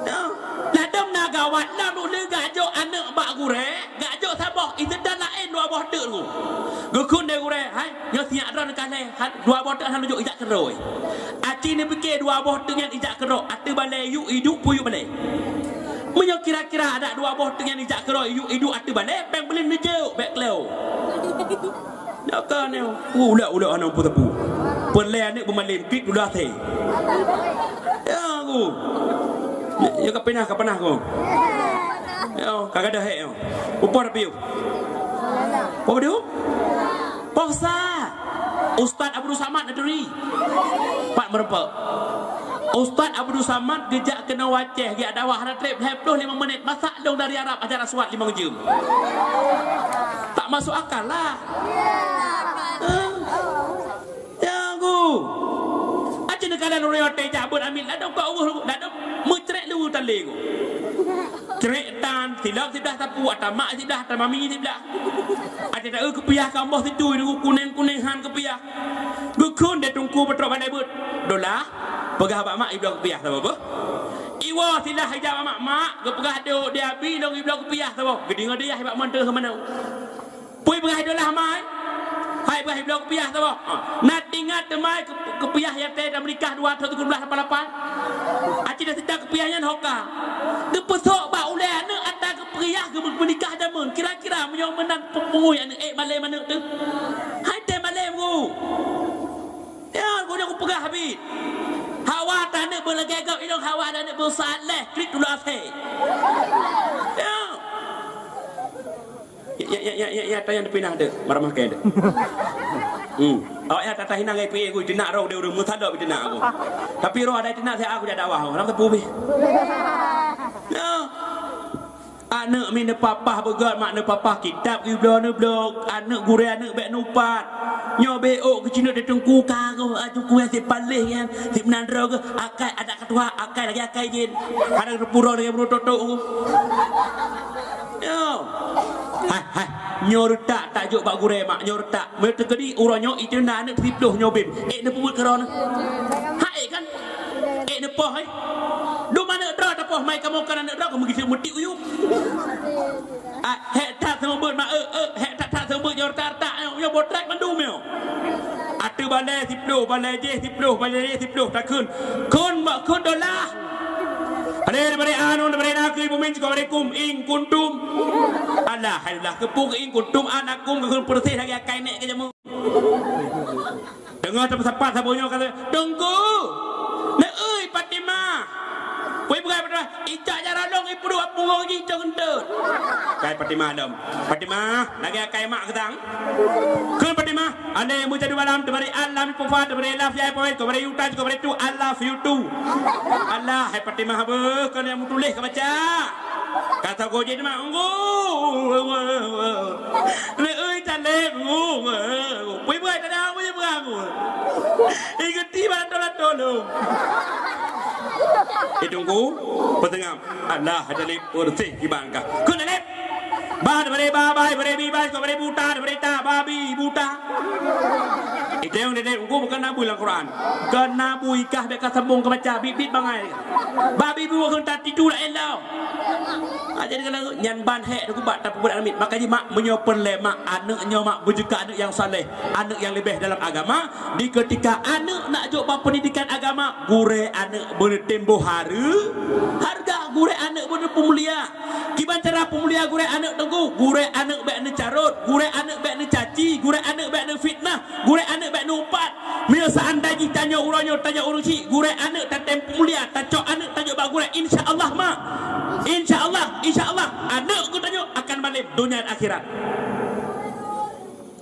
Ya. Ladôm na gawat lom ulèe gak jok aneuk bak gurèe, gak jok saboh, iseudang laén dua boh teuk Teungku. Geukheun lé gurèe, "Hai, nyoe sinyak droeneuh ka lhèe, ha, dua boh teuk hana jok ijak keudroe." Aci neupiké dua boh teuk nyan ijak keudroe, ateueh balèe yue iduek peue yue balèe. Meunyoe kira-kira adak dua boh teuk nyan ijak keudroe, yue iduek ateueh balèe, pèng buleuen neujok bèk kleu. Nyata nyoe. Uh, ulak-ulak aneuk peuteupeu. Peureulèe aneuk beumalém, klik dulu até. Ya, aku. Ya, ya, ka pinah, ka pinah, aku. Ya, ka gadoh hek, ya. Upor piu. Apa beudôh? Posa. Ustaz Abdul Samad Naduri. Pat meureumpok. Ustaz Abdul Samad geujak keunoe Aceh, geujak dakwah hana trép lhèe ploh limong menit. Masak lôn dari Arab, Hajar Aswad limong jeuem. Tak masuk akal lah. Hah? Ya, ku. Aci neukalon ureueng watèe jak beuet amiet, ladôm kok ureueng, ladôm meucrèk lôn talé, ku. Crèk tan, silop siblah sapu, ata mak siblah, ata mami siblah. Aci taeu keupiah ka amboh situi, ku kunéng-kunéng han keupiah. Geukheun lé teungku peutrok balèe beuet. Dolah, peugah bak mak ibloe keupiah saboh beuh. Iwoe silah ijak bak mak, mak, geupeugah dok di abi lôn ibloe keupiah saboh. Geudeungoe diyah bak mantong manoe. Pui peugah idolah mai. Hai peugah ibloe keupiah saboh. Ha. Na teuingat teumai keu-, keupiah nyang teu dan meunikah dua ratus tujuh belas lapan lapan. Aci dah sita keupiah nyan hoka. Geupeusok bak ulèe aneuk ata keupiah geumeunikah jameun. Kira-kira meunyoe meunan peungui aneuk ék malém aneuk teuh. Hai teuh malém ku. Ya, ku nyoe kupeugah habéh. Hawa taneuk beulagèe gob ilong hawa taneuk beusaleh, klik dulu asèe. Ya. Ya, ya, ya, ya, ya, tayang dipinah deh, marah makai deh. Hmm. Awak ya tatah hinang ngai piye ku, jenak roh deh ureueng meusadok jenak aku. Tapi roh ada jenak saya aku jak dakwah, orang tepu bih. Ya. Aneuk mi neupapah beugöt, mak neupapah kitab geubloe-neubloe, aneuk gurèe aneuk bèk neuupat. Nyoe bèk ôk keucineuk di teungku ka geuh, a teungku nyang sipaléh nyan, simeunan droe geuh, akai adak katuha, akai lagèe akai jén. Hana teupuro lagèe bunoe tok-tok geuh. Nyoe. Hai, hai. Nyoe reutak tak jok bak gurèe mak, nyoe reutak. Meuteukeudi uroe nyoe itu na aneuk siploh nyoe bim. Ék neupeubuet keudroe nyoe. Hai kan? Ék neupoh, eh. Dum aneuk droe tapoh mai kamoe kan aneuk droe, kamoe gisi meutik uyup. Ah, hék that seumeubeuet mak, eh, eh, hék that-that seumeubeuet nyoe that-that, nyoe, nyoe botrek mandum nyoe. Ateueh balèe siploh, balèe jéh siploh, balèe jéh siploh, takheun. Kheun bak kheun dolah. Alé daripada anu, daripada nakeuh, bumin, assalamualaikum, in kuntum. Alah, alah, keupeue in kuntum, anakum, kheun peureuséh lagèe akai nèk keu jameun. Teungoh teupeusapat saboh nyoe kata, "Teungku, neueu Fatimah." Wei bukai Fatimah, "Icok jaroe lôn ipeuduek punggong jih teuh keuntut." Kai Fatimah lom. Fatimah, lagèe akai mak keudang. Kheun Fatimah, "Andai meucadu malam teubari alam pufa, teubari love ya poet, teubari yuta, teubari tu, I love you too." Alah, hai Fatimah beuh, kon nyang meutuléh ka baca. Kata goji teuma, "Unggu, neueu taleb, unggu, pui buai tada, pui buai aku." Igeuti bak lato-lato lom. Itunggu, peutengah. Alah, taleb, beureuséh kiban kah. Keu taleb. Bah, daripada ba, bai, daripada bi, bai, daripada buta, daripada ta, babi, buta. Itong taleb, unggu bukan nabi lam Quran. Kon nabi kah bèk ka sambong ka baca, bit-bit bangai. Babi bu kheun tatidu dak elok. Ha, jadi kalau nyan ban hék teuh bak tapeubuet aneuk miet. Makajih mak, meunyoe peureulèe mak, aneuk nyoe mak beujeuet keu aneuk nyang saleh, aneuk nyang leubeh dalam agama. Di keutika aneuk nak jok bak peundidikan agama, gurèe aneuk beuneutimboh hareu-, hareuga, gurèe aneuk beuneupeumulia. Kiban cara peumulia gurèe aneuk teungku, gurèe aneuk bèk neucarôt, gurèe aneuk bèk neucaci, gurèe aneuk bèk neufitnah. Gurèe aneuk bèk neuupat. Meunyoe seandai jih tanyoe uroe nyoe tanyoe ureueng chik, gurèe aneuk tatem peumulia, tacok aneuk tanyoe bak gurèe, insya Allah mak. Insya Allah, insya Allah, aneuk geutanyoe akan malém donya dan akhirat.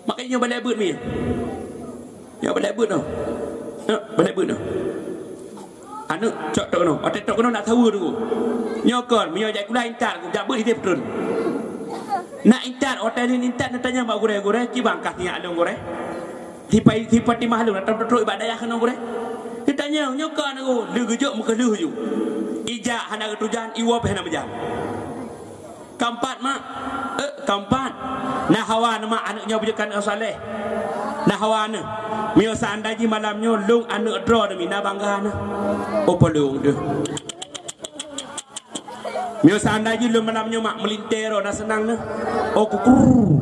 Makanya nyoe balèe beuet mi. Nyoe balèe beuet noh. Nyoe balèe beuet noh. Aneuk cok tok keunoe, watèe tok keunoe nak saweue tu. Nyoe kon, meunyoe jak kulah intat, jak beuet idéh peutreun. Nak intat, watèe lheueh intat neutanyong bak gurèe, "Gurèe, kiban kah sinyak lôn gurèe? Si Pai-, si Fatimah lôn, atau trok-trok bak dayah keunoe gurèe?" Neutanyong, "Nyoe kon aneuk, lheueh geujok meukeulheueh ju." Ijak hana geutujan, iwoe pih hana meujan. Keumpat, mak. Eh, keumpat. Nah, hawa neuh, mak, aneuk nyoe beujeuet keu aneuk saleh. Nah, hawa neuh. Meunyoe seandai jih malam nyoe lôn aneuk droe neuh mi, na bangga neuh. Oh, peulông deuh. Meunyoe seandai jih lôn malam nyoe, mak, meulintèe droe, na seunang neuh. Oh, kukru.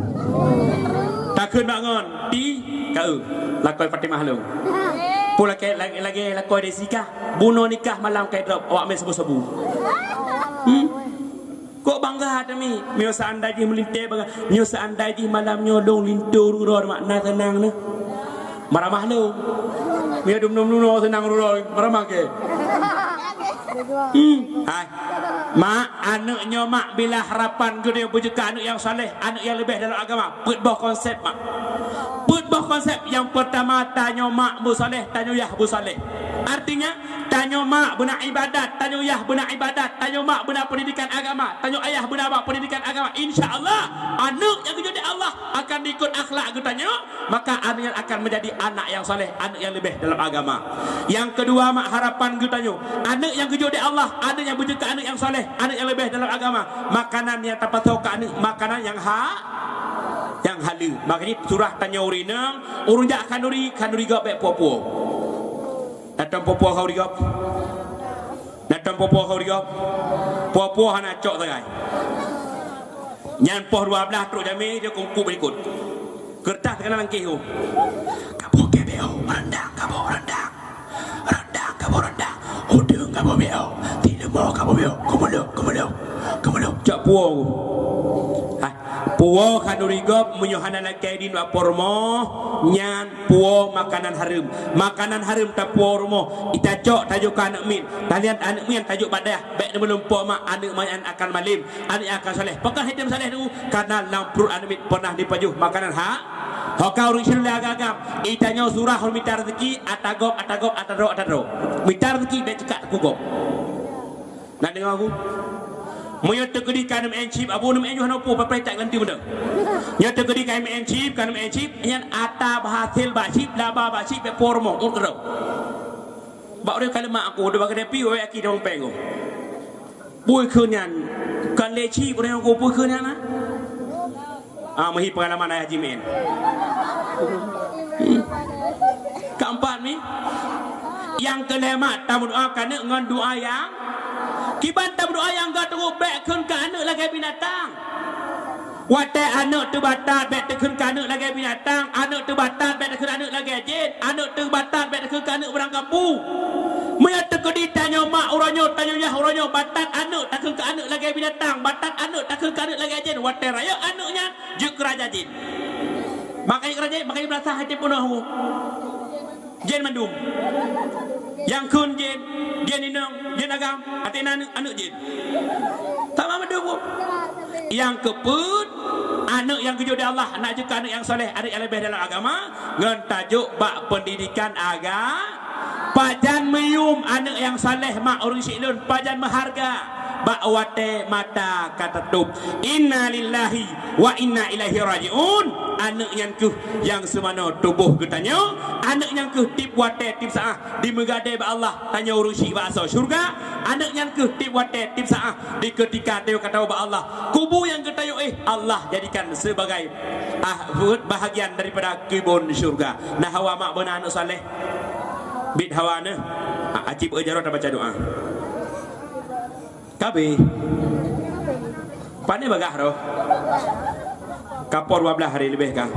Takheun bak ngon, ti, ka eu, lakoe Fatimah lôn. Peue lakèe, lagèe, lagèe lakoe Desi kah. Bunoe nikah malam kai drop, awak mè sabu-sabu. Hmm. Kok bangga tami? Meunyoe seandai jih meulintèe bangga, meunyoe seandai jih malam nyoe lôn linto uroe-uroe, mak, na seunang neuh. Meuramah lôn. Meunyoe dum-dum seunang uroe-uroe, meuramah kèe. Hmm. Hai. Mak, aneuk nyoe, mak, bila harapan geutanyoe beujeuet keu aneuk nyang saleh, aneuk nyang leubeh dalam agama, peuet boh konsep, mak. Peuet boh konsep. Nyang peurtama, tanyoe mak beusaleh, tanyoe yah beusaleh. Artinya, tanyoe mak beuna ibadat, tanyoe yah beuna ibadat, tanyoe mak beuna pendidikan agama, tanyoe ayah beuna bak pendidikan agama. Insya Allah, aneuk nyang geujok di Allah akan diikot akhlak geutanyoe, maka aneuk nyan akan menjadi anak nyang saleh, aneuk nyang leubeh dalam agama. Nyang keudua, mak, harapan geutanyoe, aneuk nyang geujok di Allah, aneuk nyang beujeuet keu aneuk nyang saleh, aneuk nyang leubeh dalam agama, makanan nyang tapasoe keu aneuk, makanan nyang ha-, nyang haleue. Makajih dipesurah tanyoe ureueng inong, ureueng jak khanduri, khanduri gob bèk puwoe-puwoe. Na tom puwoe-puwoe khanduri gob? Na tom puwoe-puwoe khanduri gob? Puwoe-puwoe hana cok sagai. Nyan poh dua blaih trok jamé, dia kungkup ikot. Keureutah teuka na lam kéh. Gaboh kèe bèe, reundang gaboh, reundang. Reundang gaboh, reundang. Udeueng gaboh bèe. Tileumô gaboh bèe. Keumulok, keumulok. Keumulok. Cok puwoe. Hai. Puwoe khanduri gob meunyoe hana lakèe idin bak po rumoh, nyan puwoe makanan hareuem. Makanan hareuem tapuwoe rumoh. Itacok tajok keu aneuk miet. Talian aneuk miet tajok bak dayah. Bèk neumeulimpok mak, aneuk miet nyan akan malem. Aneuk nyan akan saleh. Pakon hana tem saleh tu? Karena lam pruet aneuk miet pernah dipajoh makanan ha-, ho ka ureueng syedara agam-agam. Itanyoe surah ureueng mita rezeki, ata gob, ata gob, ata droe, ata droe. Mita rezeki bèk cekak teungku gob. Na deungö aku? Meunyoe teukeudi ka neumeu'en chip, abu neumeu'en yoh nopo, papai tak ganti benda. Nyoe teukeudi ka neumeu'en chip, ka neumeu'en chip, nyan ata beuhasil bak chip, laba bak chip, bèk po rumoh, ngon keudroe. Bak ureueng kalimat aku, dua bak keudè pi, wèe aki dong pèng. Bui kheun nyan, kan lé chip ureueng aku bui kheun nyan, ah. Ah, meuhi peungalaman ayah jimin. Hmm. Keempat ni, nyang keulhèe mak tameudoa keu aneuk ngon doa nyang, kiban tameudoa nyang geutanyoe bèk kheun keu aneuk lagèe binatang. Watèe aneuk teubatat bèk takheun keu aneuk lagèe binatang, aneuk teubatat bèk takheun aneuk lagèe jén, aneuk teubatat bèk takheun keu aneuk beurangkapu. Meunyoe teukeudi tanyoe mak uroe nyoe, tanyoe yah uroe nyoe, batat aneuk takheun keu aneuk lagèe binatang, batat aneuk takheun keu aneuk lagèe jén, watèe rayeuk aneuk nyan jeuet keu raja jén. Makajih keu raja jén, makajih meurasa hati peunoh. Jén mandum. Nyang kheun jén, jén inong, jén agam, até na aneuk, aneuk jén. Sama mandum. Nyang keupeuet, aneuk nyang geujok di Allah, na jeuet keu aneuk nyang saleh, aneuk nyang leubeh dalam agama, ngon tajok bak pendidikan aga-, pajan meuyuem aneuk nyang saleh mak ureueng syiek lôn, pajan meuharga. Bak watèe mata ka tatôb. Inna lillahi wa inna ilaihi raji'un. Aneuk nyan kheueh nyang seumanoe tuboh geutanyoe. Aneuk nyan kheueh tiep watèe, tiep saát dimeugadèe bak Allah, tanyoe ureueng syiek bak asoe syeuruga. Aneuk nyan kheueh tiep watèe, tiep saát di keutika tanyoe ka tawoe bak Allah. Kubu nyang geutanyoe éh, Allah jadikan sebagai, ah, bahagian daripada keubon syeuruga. Na hawa mak beuna aneuk saleh? Bit hawa neuh. Ah, aci beu jaroe tabaca doa. Ka abéh. Pane bagah roh. Ka po dua blaih hari leubeh ka.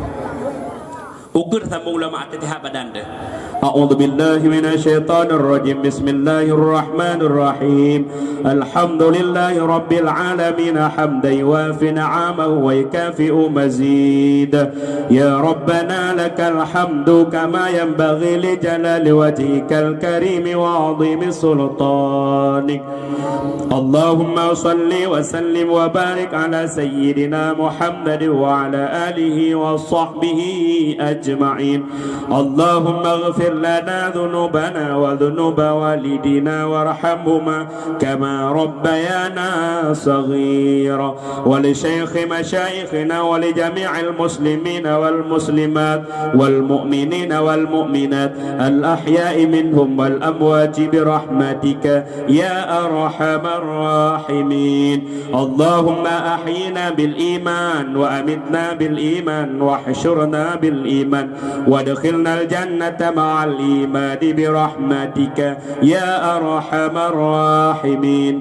Ukeue sambong ulama Al-Fatihah badan deh. أعوذ بالله من الشيطان الرجيم. بسم الله الرحمن الرحيم. الحمد لله رب العالمين حمدا يوافي نعمه ويكافئ مزيده. يا ربنا لك الحمد كما ينبغي لجلال وجهك الكريم وعظيم سلطانك. اللهم صل وسلم وبارك على سيدنا محمد وعلى آله وصحبه أجمعين. اللهم اغفر لنا ذنوبنا وذنوب والدينا وارحمهما كما ربيانا صغيرا. ولشيخ مشايخنا ولجميع المسلمين والمسلمات والمؤمنين والمؤمنات الأحياء منهم والأموات برحمتك يا أرحم الراحمين. اللهم أحينا بالإيمان وأمتنا بالإيمان واحشرنا بالإيمان. وادخلنا الجنة مع الإيمان برحمتك يا أرحم الراحمين.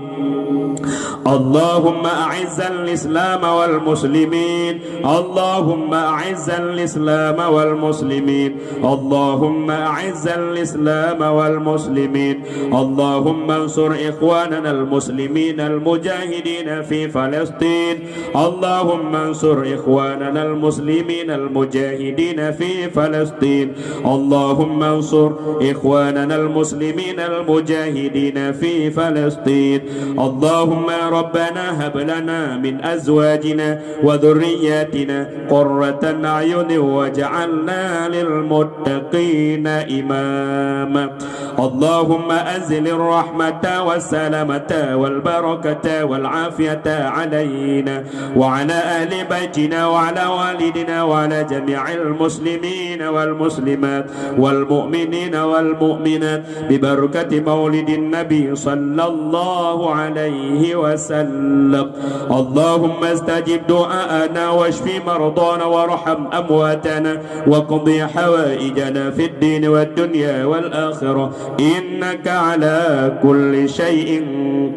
اللهم أعز الإسلام والمسلمين. اللهم أعز الإسلام والمسلمين. اللهم أعز الإسلام والمسلمين. اللهم انصر إخواننا المسلمين المجاهدين في فلسطين. اللهم انصر إخواننا المسلمين المجاهدين في فلسطين. اللهم انصر إخواننا المسلمين المجاهدين في فلسطين. اللهم ربنا هب لنا من أزواجنا وذرياتنا قرة أعين واجعلنا للمتقين إماما. اللهم أنزل الرحمة والسلامة والبركة والعافية علينا وعلى أهل بيتنا وعلى والدنا وعلى جميع المسلمين والمسلمات والمؤمنين والمؤمنات ببركة مولد النبي صلى الله عليه وسلم. اللهم استجب دعاءنا واشف مرضانا وارحم أمواتنا واقض حوائجنا في الدين والدنيا والآخرة إنك على كل شيء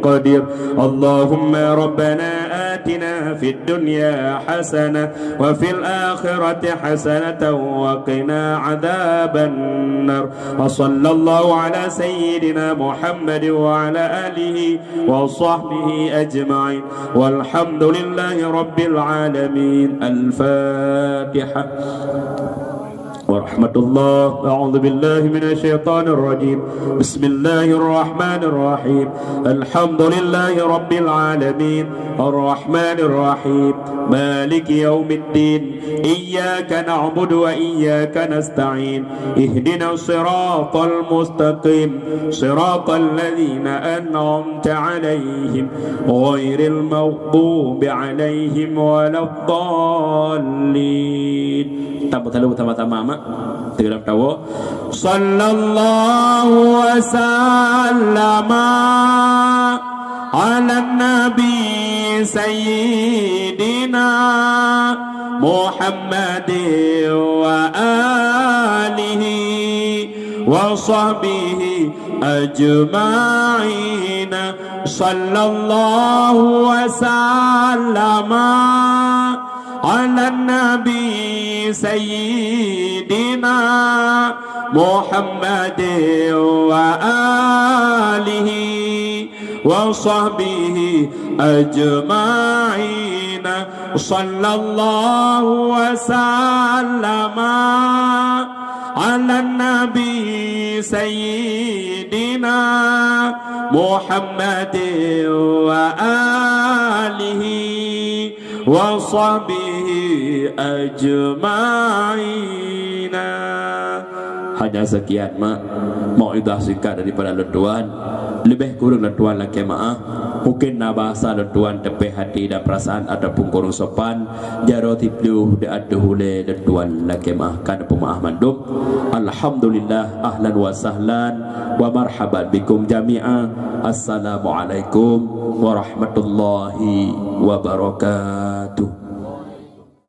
قدير. اللهم ربنا آتنا في الدنيا حسنة وفي الآخرة حسنة وقنا عذاب النار. وصلى الله على سيدنا محمد وعلى آله وصحبه أجمعين. والحمد لله رب العالمين. الفاتحة. ورحمة الله. أعوذ بالله من الشيطان الرجيم. بسم الله الرحمن الرحيم. الحمد لله رب العالمين. الرحمن الرحيم. مالك يوم الدين. إياك نعبد وإياك نستعين. اهدنا الصراط المستقيم. صراط الذين أنعمت عليهم غير المغضوب عليهم ولا الضالين. Tamu talu sama-sama, mak. Tengok dalam tawa. صلى الله وسلم على النبي سيدنا محمد وآله وصحبه أجمعين. صلى الله وسلم على النبي سيدنا محمد وآله وصحبه أجمعين. صلى الله وسلم على النبي سيدنا محمد وآله وصحبه أجمعين. Hanya sekian, mak. Mauidhah singkat daripada lôn tuan. Leubeh kureueng lôn tuan lakée meu'ah. Mungken na bahasa lôn tuan teupeh hati dan perasaan ataupun kureueng sopan. Jaroe siploh di ateueh ulée lôn tuan lakée meu'ah, ka neupeumaah mandum. Alhamdulillah, ahlan wa sahlan wa marhaban bikum jami'a. Assalamualaikum warahmatullahi wabarakatuh.